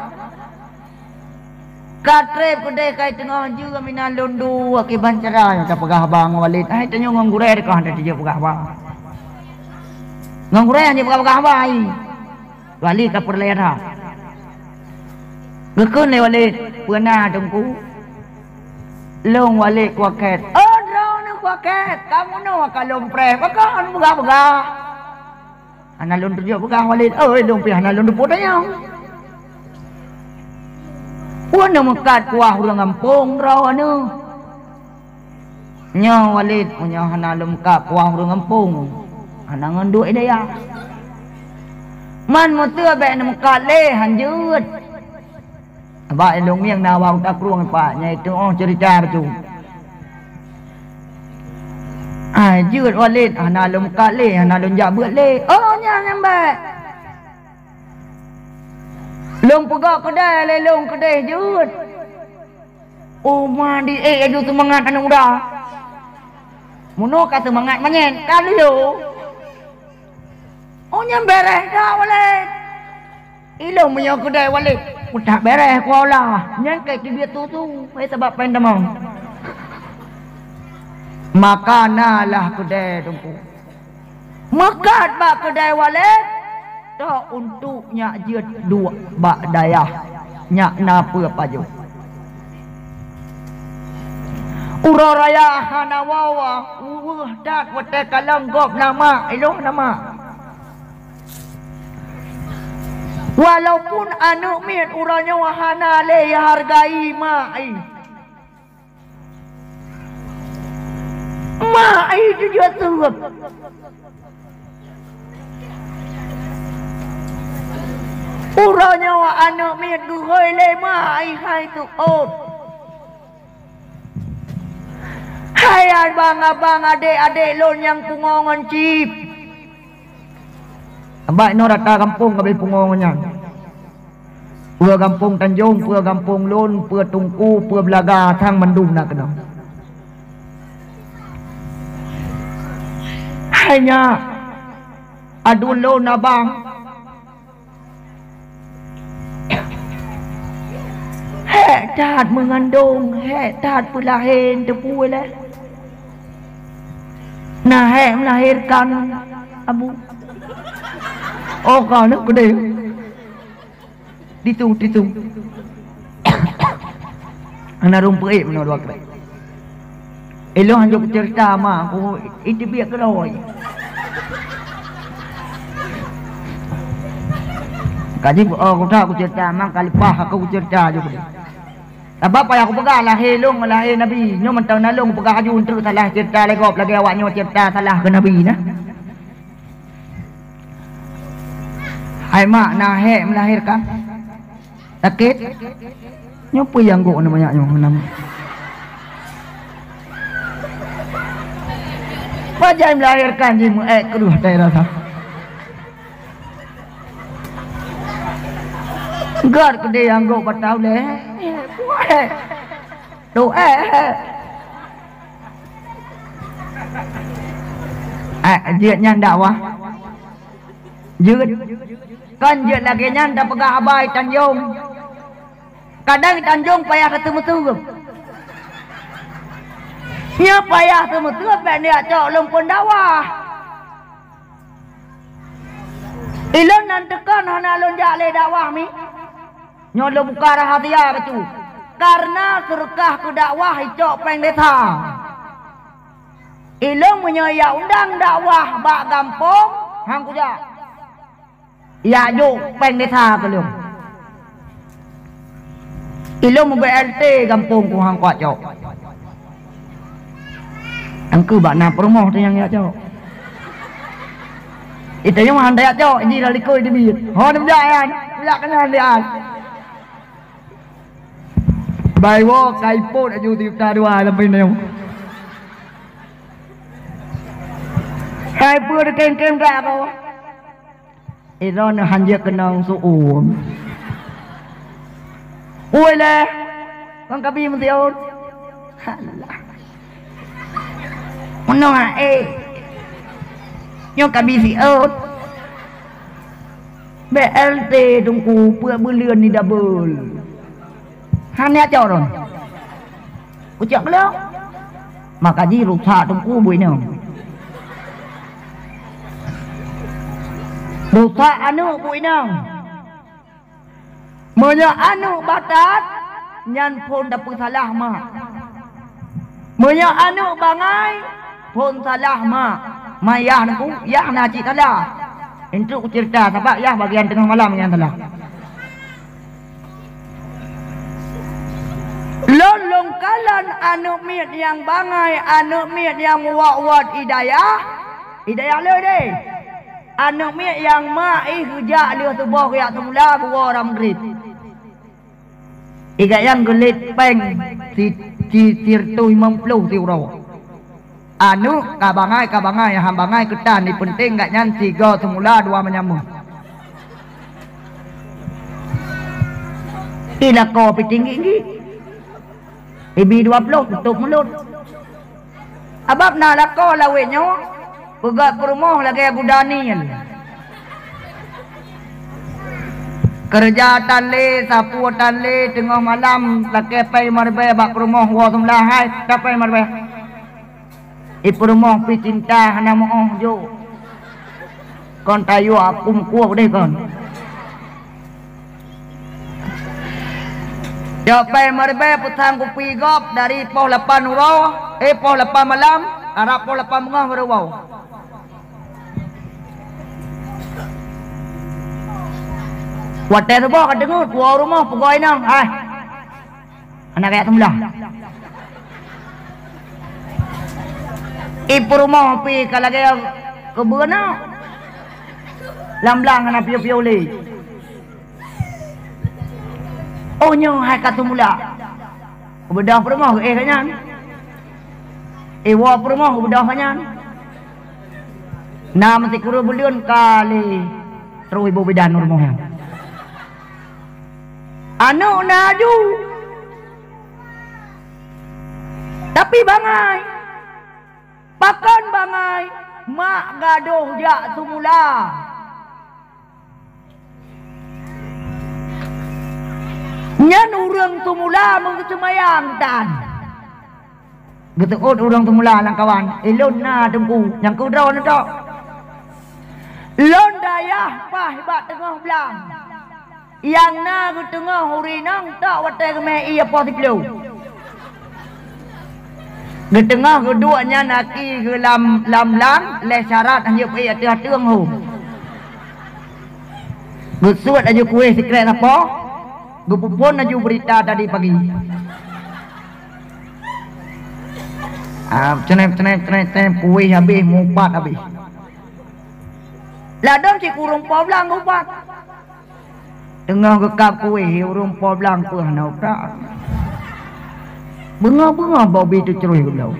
Ka treb keudeh kai teungoh jeuem inan lôn duek kiban cara nyang tapeugah haba ngon Walid. Hai tanyoe ngon gurée teuka hana tijeuet peugah haba. Ngon gurée hana peugah-peugah haba ai. Walid ka peureulée that. Geukheun lé Walid, "Peue na Teungku?" "Lôn Walid Kuakét." "Oh, droeneuh Kuakét, kamoe nyoe ka lôn preh, pakon peugah-peugah?" Hana lôn tujoh peugah Walid, "Oi, lôn pih hana lôn teupeu tanyong. Peue neumeukat kuah ureuëng gampông droeneuh?" "Nyoe Walid, meunyoe hana lôn meukat kuah ureuëng gampông, hana ngon duek i dayah. Man meuseu bék neumeukat lé, hanjeuet." Bak ilôn mieng na awak Kuta Krueng pat, nyan itu oh ceurita reutôh. Ai jeuet Walid, hana lôn meukat lé, hana lôn jak beuet lé. Oh, nyan nyang bék. Lôn peugah keudeh lé lôn keudeh jeuet. Oh, ma di ék aju seumangat aneuk muda. Meunoe ka seumangat manyét, ka lheueh. Oh, nyan béréh dah Walid. Ilôn meunyoe keudeh Walid, utak béréh kuala. Nyan keu teubiet tusu, hai sabab péng tamong. Maka na lah keudeh Teungku. Meukat bak keudeh Walid, toh untuk nyak jeuet duek bak dayah, nyak na peue pajoh. Uroe raya hana woe-woe, uweueh that watée kalon gob na mak, ilôn na mak. Walaupun aneuk miet uroe nyoe hana lé ihargai mak, ai. Mak ai jujur seuet. Uroe nyoe aneuk miet geuhôi lé mak ai hai teuôt. Hai abang-abang, adék-adék lôn nyang pungo ngon cit. Bak inoe rata gampông ka abéh pungo ngon nyan. Peue gampông Tanjong, peue gampông lôn, peue Teungku, peue Beulaga, sang mandum na keunoe. Hai nyak, aduen lôn abang. Hék that meungandong, hék that peulahé, teupeue lé. Na hék meulahérkan, Abu. Oh, ka na keudeh. Titung, titung. Hana rhueng peuék meunoe dua krek. Ilôn hanjeuet kuceurita ma, ku iteubiet keudroe. Kaji, oh, kutak kuceurita ma, ka leupah aku kuceurita aju keudeh. Sabab payah kupeugah lahé lôn ngon lahé Nabi. Nyoe mantong na lôn kupeugah aju, eunteuk salah ceurita lé gob lagée awak nyoe ceurita salah keu Nabi na. Hai mak, na hék meulahérkan? Sakét? Nyoe peue nyang gok na manyak nyoe nam? Pajan meulahérkan jimeuék keudroe tai rasa. Kat keudeh anggok bak ulèe. Puai. Tu, eh, eh. Eh, jeuet nyan dakwah. Jeuet. Kan jeuet lagèe nyan tapeugah haba i Tanjong. Kadang i Tanjong payah tateumeuteue. Nyoe payah teumeuteue bèk neujak cok lôn phôn dakwah. Ilôn nan teukon hana lôn jak lé dakwah mi. Nyoe lôn buka rahasia bacut. Kareuna seudeukah keu dakwah icok péng desa. Ilôn meunyoe jak undang dakwah bak gampông, han kujak. Jak jok péng desa keu lôn. Ilôn meubeuet L T gampông ku han kucok. Angkeu bak na peurumoh teuh nyang jak cok. Itanyong han tajak cok, jih dah likot teubiet. Ho neujak nyan, jak keu nyan lian. Bai woe ka ipot laju sijuta dua lam pindong. Hai peue teukem-kem dak ko? Droeneuh han jeuet keunong su-uem. Ui lé, kon kabi meusiôn. Alah. Meunoe, eh. Nyoe kabi siôn. B L T Teungku peuet buleuen ni double. Hana cok lôn. Ucok lôn. Maka jih rusak Teungku bui nyoe. Rusak aneuk bui nyoe. Meunyoe aneuk batat, nyan phon tapeusalah mak. Meunyoe aneuk bangai, phon salah mak. Ma yah Teungku, yah na cit salah. Enteuk kuceurita, sabab yah bagian teungoh malam nyang salah. Lôn lôn kalon aneuk miet nyang bangai, aneuk miet nyang muwat-wat i dayah, i dayah lôn deh. Aneuk miet nyang mak ih geujak lheueh suboh geujak seumula geuwoe lam grip. I gayang geulet péng si, si, sireutoh limong ploh siuroe. Aneuk ka bangai, ka bangai, han bangai keutan, ni peunteng gobnyan sigoe seumula dua manyam. Di lakoe pih tinggi-tinggi. Ibi dua ploh tutôp mulot. Sabab na lakoe lawét nyoe, peugöt peurumoh lagèe guda nil. Keureuja tan lé, sapeue tan lé, teungoh malam lakèe péng meuribèe bak peurumoh woe seumula hai, ka péng meuribèe. I peurumoh pih cinta hana meu-oh jok. Kon tayue aku meukueh deh kon. Jok péng meuribèe peusang kupi gob dari poh lapan uroe, eh, poh lapan malam, karab poh lapan beungoh baru woe. Watèe suboh ka deungon, woe rumoh peugah inong, "Hai, hana kajak seumula." I peurumoh pih ka lagèe keubeue na. Lam blang hana piôh-piôh lé. Oh, nyoe hai ka seumula. Geubeudôh peurumoh geuéh gobnyan. Iwoe peurumoh geubeudôh gobnyan. Na meusikureueng buleuen ka lé troh iboh bidan u rumoh nyan. Aneuk na aju. Tapi bangai. Pakon bangai? Mak gadôh jak seumula. Nyan ureueng seumula meuseumayang tan. Geuseuôt ureueng seumula lam kawan, "Ilôn na Teungku, nyang keudroe neutok." Lôn dayah paih bak teungoh blang. Nyang na geuteungoh ureueng inong tok watèe geumè ié poh siplôh. Geuteungoh geuduek nyan aki geulam, lam blang, lhèe syarat hana jeuet peuék ateueh ateueng hom. Geusuet laju kueh sikrek sapo, geupeuphon laju beurita tadi pagi. Ah, ceunep, ceunep, ceunep, ceunep, kueh habéh, mupat habéh. Ladôm sikureueng po blang geupat. Teungoh geukab kueh, ureueng po blang peue hana utak. Beungoh-beungoh bobi teucroh geubloe.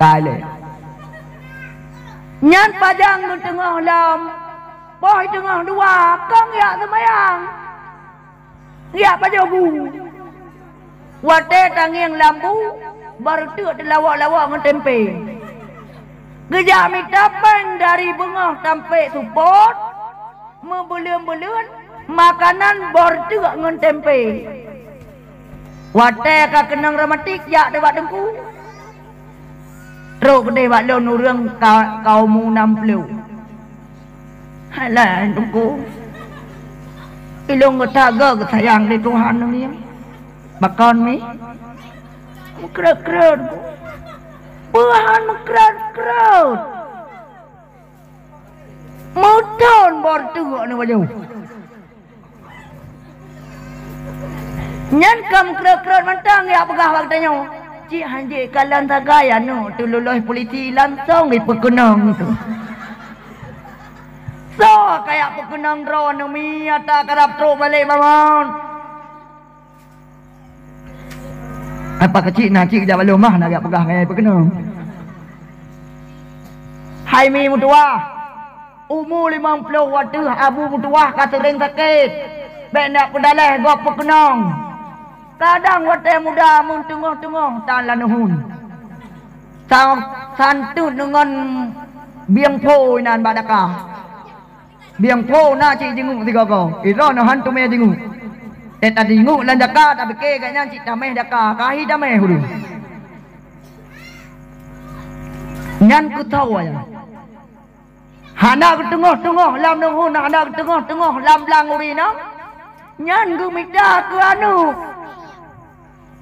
Ka lé. Nyan pajan geuteungoh lom, poh teungoh dua, kong jak seumayang. Geujak pajoh bu. Watée tangieng lam bu, bareuteuk teulawok-lawok ngon tempe. Geujak mita péng dari beungoh sampoe seupôt, meubeuleuen-beuleuen makanan bareuteuk ngon tempe. Watée ka keunong reumatik jak ubak teungku. Trok keudeh bak lôn ureuëng ka, kaum nam ploh. Alah, teungku. Ilôn geuta geu geusayang lé Tuhan nyoe. Bakon mi? Meukrot-krot. Tuhan meukrot-krot. Meuton bor teuk nyoe baju. Nyan ka meukrot-krot mantong jak peugah bak geutanyoe. Cit hanjeuet kalon sagai aneuk teuh lulus polisi langsong jipeukeunong tu. Soe ka jak peukeunong droeneuh mi ata karab trok balek bangon. Apa keucik na cik jak bak lôn mah na jak peugah ngai peukeunong. Hai mi meutuwah. Umu limong ploh wateuh abu meutuwah ka seuréng sakét, bék neuk peudaleh gob peukeunong. Kadang watée muda meuteungoh-teungoh tan lanuhun. Sa-, santeuet deungon bieng phôi nan bak daka. Bieng phôi na cit jinguek sigoe-goe, idroe neuh han teumé jinguek. Tét tajinguek lam daka, tapike gobnyan cit taméh daka, ka hi taméh ureuëng. Nyan keutoe nyan. Hana geuteungoh-teungoh lam nuhun, hana geuteungoh-teungoh lam blang uri na. Nyan geumita keu aneuk.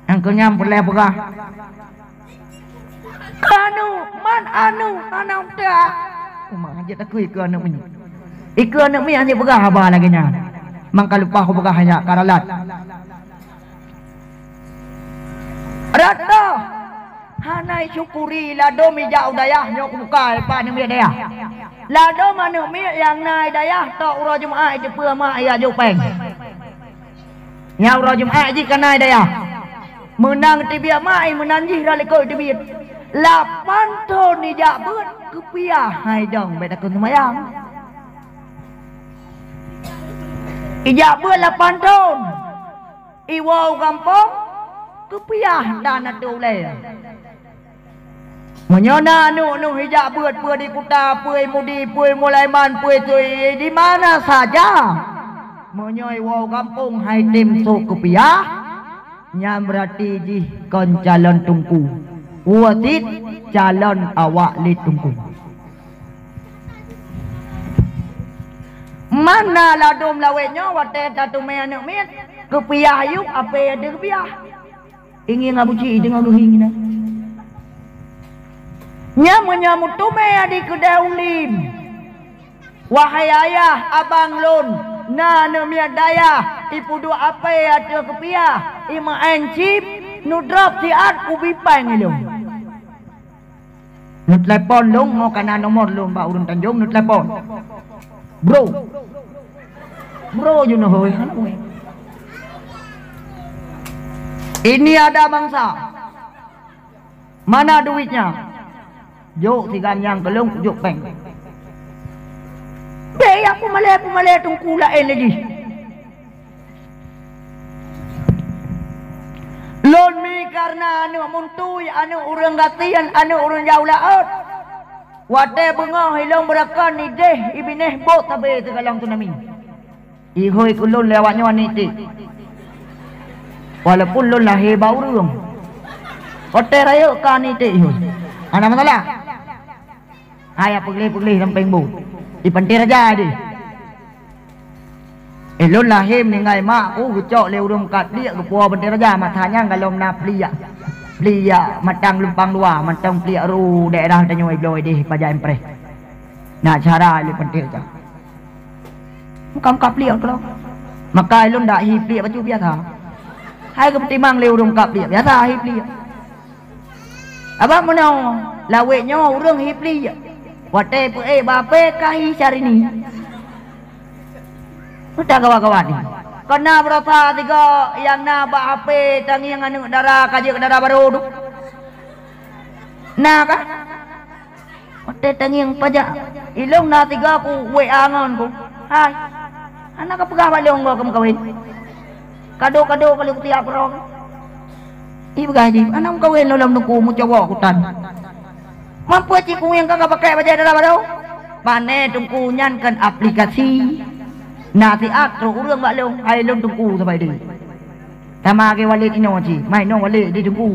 Nyang keu nyan peureulée peugah, keu aneuk, man aneuk hana meuta. Uma jeuet takui keu aneuk miet. Ikeu aneuk miet hana peugah haba lagée nyan. Mangka lumpah kupeugah nyan ka ralat. Rata hana isyukuri ladom ijak u dayah nyoe kubuka ipa aneuk miet dayah. Ladom aneuk miet nyang na i dayah tok uroe Jumat iteupeue mak ijak jok péng. Nyang uroe Jumat jih ka na i dayah. Meunan teubiet mak, meunan jih rot likot teubiet. Lapan thon ijak beuet keupiah hai dong bék takon seumayang. Ijak beuet lapan thon. Iwoe u gampông, keupiah dan ateueh ulée. Meunyoe na aneuk neuh ijak beuet peue di kuta, peue i Mudi, peue i Mulaiman, peue i Tui, di mana saja, meunyoe iwoe u gampông hai tem sôk keupiah, nyan beurati jih kon calon teungku. Peue cit calon awak lé teungku. Mana ladom lawét nyoe watée tateumé aneuk miet, keupiah ayub apé ateueh keupiah. Ingieng Abu Cik teungoh geuhi ngieng. Nyan meunyoe meuteumé di keudée ulim. Wahai ayah, abang lôn, na aneuk miet dayah, ipeuduek apé ateueh keupiah, imeu'en cip, neudrob siat kubi péng ilôn. Neutelepon lôn, mo kana nomor lôn bak ureuëng Tanjong, neutelepon. Bro. Bro jinoe hôi. Ini ada bangsa. Mana duitnya? Jok sigan nyang keu lôn kujok péng. Bék ya peumalée-peumalée teungku laén lé jih. Lôn mi kareuna aneuk muntui, aneuk ureuëng gasien, aneuk ureuëng jauh laôt. Watée beungoh ilôn beurakon ideh ibinéh bok sabe teugalong tsunami. Ihôi keu lôn lé awak nyoe aneuk iték. Walaupun lôn lahé bak ureuëng. Watée rayeuk ka aneuk iték ihôi. Hana masalah. Hai peugleh-peugleh lam péng bu. Di Panté Raja deh. Eh, lôn lahé meuninggai mak ku geucok lé ureuëng kat pliek geupuwoe Panté Raja masa nyan galom na pliek. Pliek matang lumpang luwa, mantong pliek ru daerah tanyoe bloe deh pajan preh. Na cara lé Panté Raja. Muka-muka pliek keudroe. Maka lôn dak hi pliek bacut biasa. Hai geupeutimang lé ureuëng ka pliek biasa hi pliek. Abang meunoe, lawét nyoe ureuëng hi pliek. Watée peuék bak apé ka hi Syahrini. Meuta kawan-kawan ni. Kon na beurasa tiga nyang na bak apé tangieng aneuk dara ka jeuet keu dara barô tu. Na kah? Watée tangieng pajak, ilôn na tiga ku W A ngon ku. Hai. Hana kapeugah bak lôn goe keu meukawen. Kado-kado kali kutiak keudroe. Ipeugah jih, "Hana meukawen lôn lom Teungku, meucowok kutan." Mampu cit kuwieng ka, ka pakai bajèe dara baroe. Pané Teungku nyan kan aplikasi. Na siat trok ureueng bak lôn, hai lôn Teungku sabai deh. Sama lagèe Walid inoe cit, mai inoe Walid di Teungku.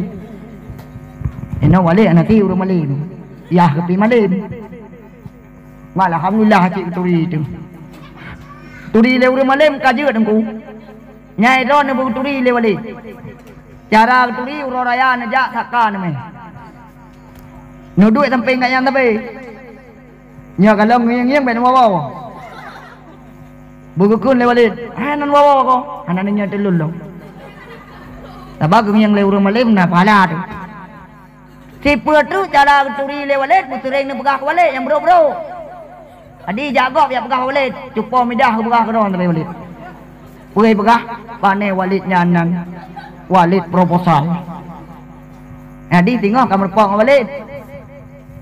Inoe Walid hana ti ureueng malém. Yah keupi malém. Alhamdulillah cit turi tu. Turi lé ureueng malém ka jeuet Teungku. Nyai droe neubeuturi lé Walid. Cara geuturi uroe raya neujak saka neumè. Neuduek sampéng gobnyan sabe. Nyoe kalon ngieng-ngieng bèk neuwoe-woe. Beugeukheun lé Walid, "Hai nan woe-woe ko, hana neunyoe teulon lom." Sabab geungieng lé ureueng malém na pahala teuh. Sipeue treuk cara geuturi lé Walid, beuseuréng neupeugah keu Walid nyang brok-brok. Jadi jak gob jak peugah Walid, cupo midah geupeugah keudroe sabe Walid. Peue peugah, pané Walid nyan nan Walid proposal. Jadi singoh ka meurumpok ngon Walid.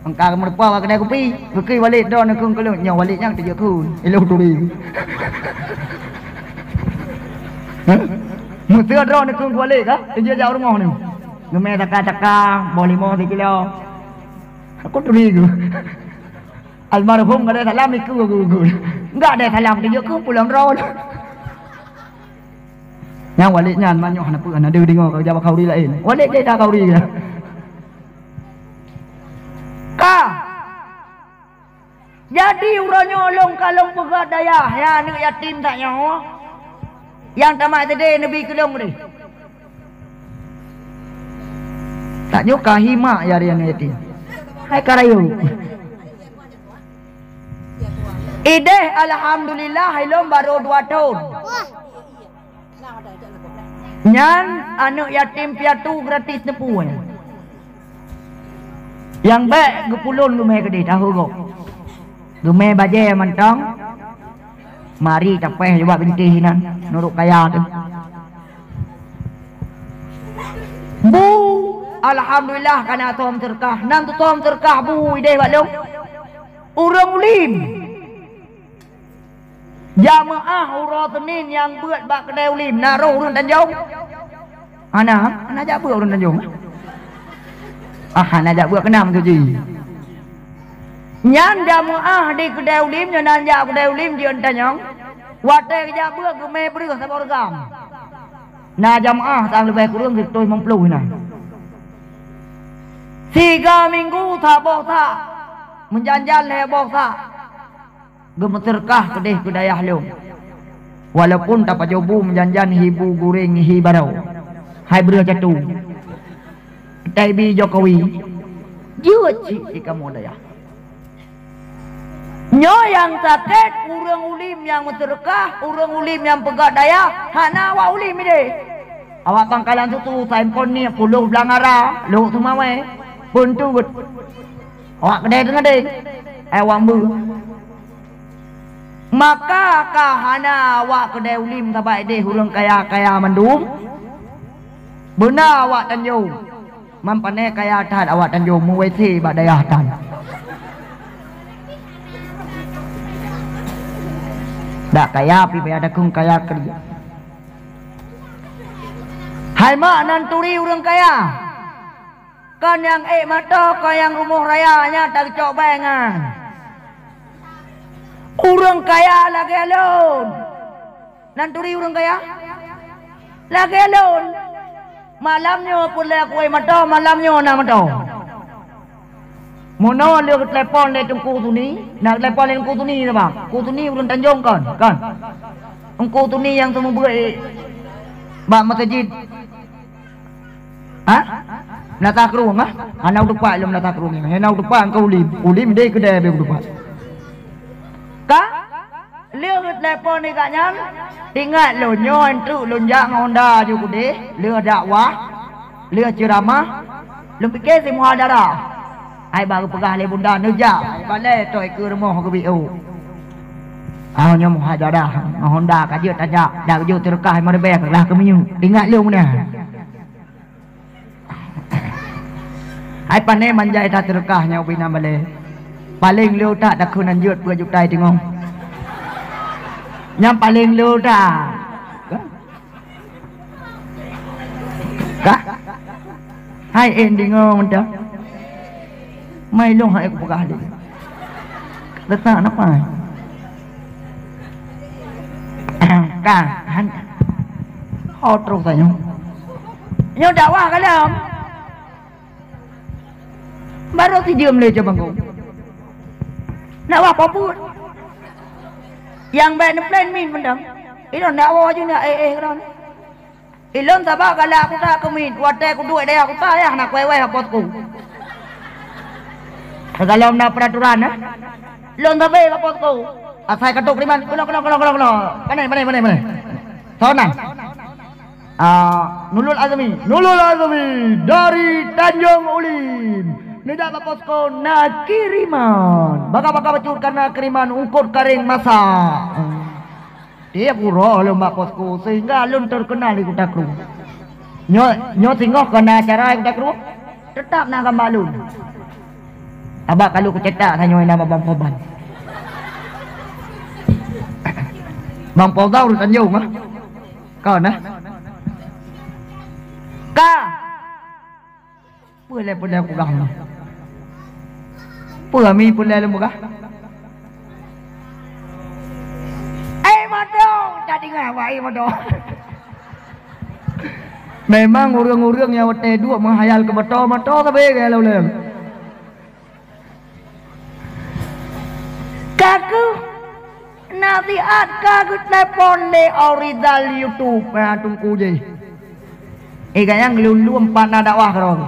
Engka ka meurumpok bak keudè kupi, geukheun Walid droe neukheun keu lôn, nyoe Walid nyang teujeuet kheun, ilôn turi. Meuseu droe neukheun keu Walid ka, teujeuet jak u rumoh nyoe. Geumè saka-saka, boh limong sikilo. Aku turi geuh. Almarhum gadôh salam ikeu geuh. Enggak ada salam, teujeuet kheun pulang droe. Nyang Walid nyan manyoh hana peue, hana deuh deungoe ka jak bak khauri laén. Walid jai that khauri geuh. Ka. Jadi uroe nyoe lôn ka lôn peugah dayah, ya aneuk yatim that nyoe. Nyang tamat S D neubi keu lôn deh. Tanyoe ka hi mak ya aneuk yatim. Hai ka rayeuk. Ideh alhamdulillah ilôn barô dua thon. Nyan aneuk yatim piatu gratis neupue. Nyang bèk geupulon geumè keudeh tahu gob. Geumè bajèe mantong. Mari tapèh jubah bintéh inan nurot kaya teuh. Bu, alhamdulillah kana som seureukah. Nan teusom seureukah bu ideh bak lôn. Ureueng ulim. Jamaah uroe Senin nyang beuet bak keudè ulim, na roh ureueng Tanjong? Hana, hana jak beuet ureueng Tanjong. Ah, hana jak beuet keunam tu ji. Nyan jamaah di keudè ulim, nyoe nan jak keudè ulim ji ureueng Tanjong. Watèe geujak beuet geumè breuh saboh reugam. Na jamaah sang leubeh kureueng sireutôh limong ploh inan. Siga minggu saboh sak, meujan-jan lhèe boh sak. Geumeuseureukah keudeh keu dayah lôn. Walaupun tapajoh bu meujan-jan hi bu gureng hi barô. Hai breuh catu. Taibi Jokowi. Jeuet cit di kamoe dayah. Nyoe nyang sakét ureueng ulim nyang meuseureukah, ureueng ulim nyang peugah dayah, hana awak ulim ideh. Awak Pangkalan Susu, Saimponik, Pulo Blangara, Lhok Seumawé, Peuntuet. Awak keudè teungadeng, eh, awak meuh. Maka ka hana awak keudè ulim sabai deh ureueng kaya-kaya mandum. Beuna awak Tanjong. Man pané kaya that awak Tanjong meuwese bak dayah tan. Dak kaya pi payah dakung kaya keudeh. Hai mak nan turi ureueng kaya. Kon nyang ék mata, kon nyang rumoh raya nyan tageucok bèe nyan. Ureueng kaya lagèe lôn. Nan turi ureueng kaya? Lagèe lôn. Malam nyoe peureulèe kuéh mata, malam nyoe na mata. Meunoe lheueh geutelepon lé Teungku Suni, na geutelepon lé Teungku Suni saba. Teungku Suni ureueng Tanjong kon, kon. Teungku Suni nyang seumeubeuet bak meuseujid. Ha? Meunasah krueng, ha? Hana uteupah lom meunasah krueng nyan. Hana uteupah engkau ulim. Ulim deh keudè beh uteupah. Ka? Lheueh telepon di gobnyan, ingat lôn nyoe treuk lôn jak ngon Honda ju keudeh, lheueh dakwah, lheueh ceuramah, lôn pike simuhadara. Ai bak geupeugah lé bunda neujak, ai balèe toh ikeue rumoh geubiôh. Ah, nyoe muhadara, ngon Honda ka jeuet tajak, dak geujok seureukah lima ribèe ka glah keu minyeuk. Ingat lôn meunan. Hai pané manjai that seureukah nyoe ubé na balèe. Paleng le utak takheun nan jeuet peuet juta teungoh. Nyang paleng le utak. Kah? Hai, eh, deungoe mantong. Mai lôn hai kupeugah lé. Letak napa? Kah, han. Ho troh tanyoe. Nyoe dakwah ka lom. Barô sijeuem lé cuma ngô. Nak wah peue buet? Nyang bèk neuplan miet mantong. Ilôn dak woe ju nak éh-éh keudroe. Ilôn sabab galak kuta keumiet, watèe kuduek dayah kuta yah na kuwèh-wèh bak posko. Sigohlom na peuraturan, eh. Lôn sabe bak posko. Asai ka trôk kiriman, keunoe, keunoe, keunoe, keunoe, keunoe. Pane, pane, pane, pane. Soe nan? Ah, Nurul Azmi. Nurul Azmi dari Tanjung Ulim. Neujak bak posko na kiriman. Baka-baka bacut ka na kiriman ungkot karéng masak. Tiep uroe lôn bak posko sehingga lôn terkenal di Kuta Krueng. Nyoe, nyoe singoh ka na acara di Kuta Krueng, teutap na gamba lôn. Abak ka lôn kucetak tanyoe nama Bang Poban. Bang Poban ureueng Tanjong ah. Kon ah. Ka. Peue lé, peue lé peugah nyoe? Peue mi peue lé lôn peugah? Eh, moto, tadi ngah wai moto. Memang ureueng-ureueng nyang watèe duek meuhayal keu moto, moto sabe gaya lom lé. Ka kheueh nasihat ka geutelepon lé Orizal YouTube, ha, teungku jih. Eh, gayang lôn-lôn pat na dakwah keudroe.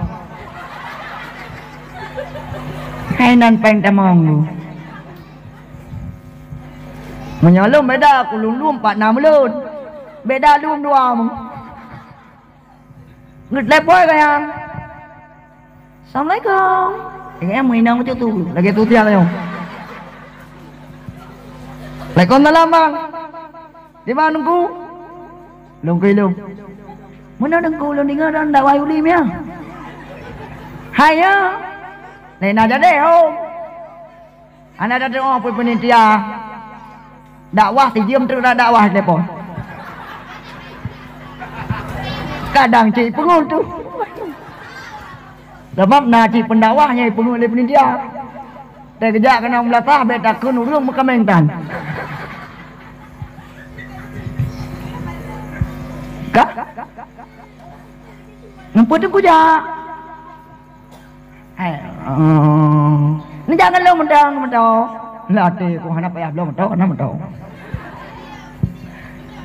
Hai nan péng tamong. Meunyoe lôn beda, ku lôn-lôn pat na meulôn. Beda lôn dua mu. Geutelepon gayang. Assalamualaikum. Eh, meuinong macam tu. Lagi tu tiang nyoe. Waalaikumsalam, Bang. Di mana Teungku? Lôn keu ilôn. Meunan Teungku lôn deungoe dan dakwah Ulim ya. Hai ya. Lain na jadi, ho. Hana tatu'oh peue peunitia. Dakwah sijeuem treuk dak dakwah telepon. Kadang cit peungeut tu. Sabab na cit pendakwah nyang peungeut lé peunitia. Teukeujak keunan meulasah bèk takheun ureueng meukaméng tan. Ka? Ngempeue teungku jak? Eh, oh. Neujak ngon lôn mantong, mantong. Lam até ku hana payah bloe mantong, hana mantong.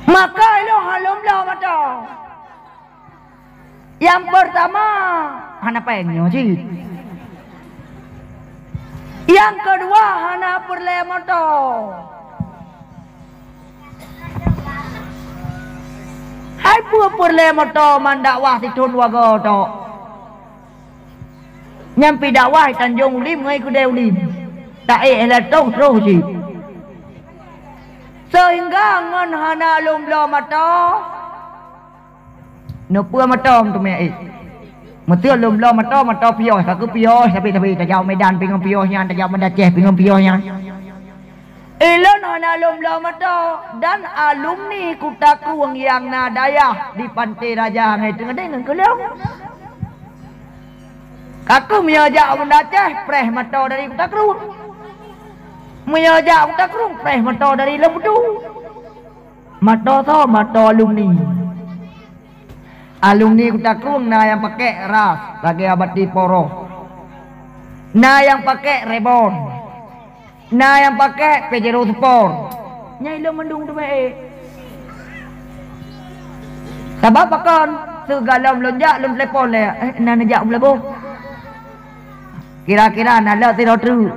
Maka ilôn hana lôn bloe mantong. Nyang peurtama, hana péng nyoe cit. Nyang keudua, hana peureulèe moto. Hai peue peureulèe moto man dakwah sithôn dua goe tok. Nyan pih dakwah i Tanjong Ulim ngon i Keudè Ulim. Taék lé tông troh cit. Seuhingga ngon hana lôn bloe moto, neupeue moto meuteumé ék. Meuseu lôn bloe moto, moto piôh, sakeue piôh, sabe-sabe tajak u Medan pih ngon piôh nyan, tajak u Banda Aceh pih ngon piôh nyan. Ilôn hana lôn bloe moto dan alumni Kuta Krueng nyang na dayah di Panté Raja ngai teungeudeng ngon keu lôn. Ka kheueh meunyoe jak u Banda Aceh, preh moto dari Kuta Krueng. Meunyoe jak Kuta Krueng, preh moto dari Leubutu. Moto soe? Moto alumni. Alumni Kuta Krueng na nyang pakék ras lagèe Abati Poroh. Na nyang pakék Reborn. Na nyang pakék Pajero Sport. Nyan ilôn mandum teumé ék. Sabab pakon? Sigohlom lôn jak lôn telepon lé, eh, na neujak u Meulaboh. Kira-kira na lheueh sidroe treuk.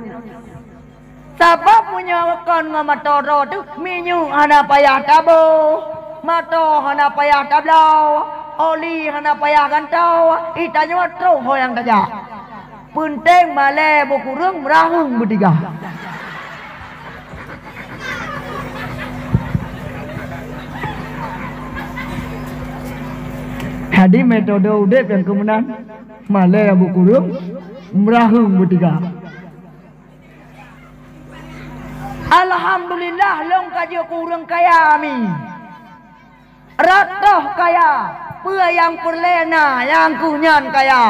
Sabab meunyoe kon ngon moto droe teuh, minyeuk hana payah taboh, moto hana payah tabloe, oli hana payah gantoe, i tanyoe troh ho nyang tajak. Peunteng malèe beukureueng, meuraheueng beutiga. Jadi metode udép nyang keu meunan, malèe beukureueng, meuraheueng beutiga. Alhamdulillah, lôn ka jeuet keu ureueng kaya mi. Rot toh kaya. Peue nyang peureulée na, nyang keuh nyan kaya.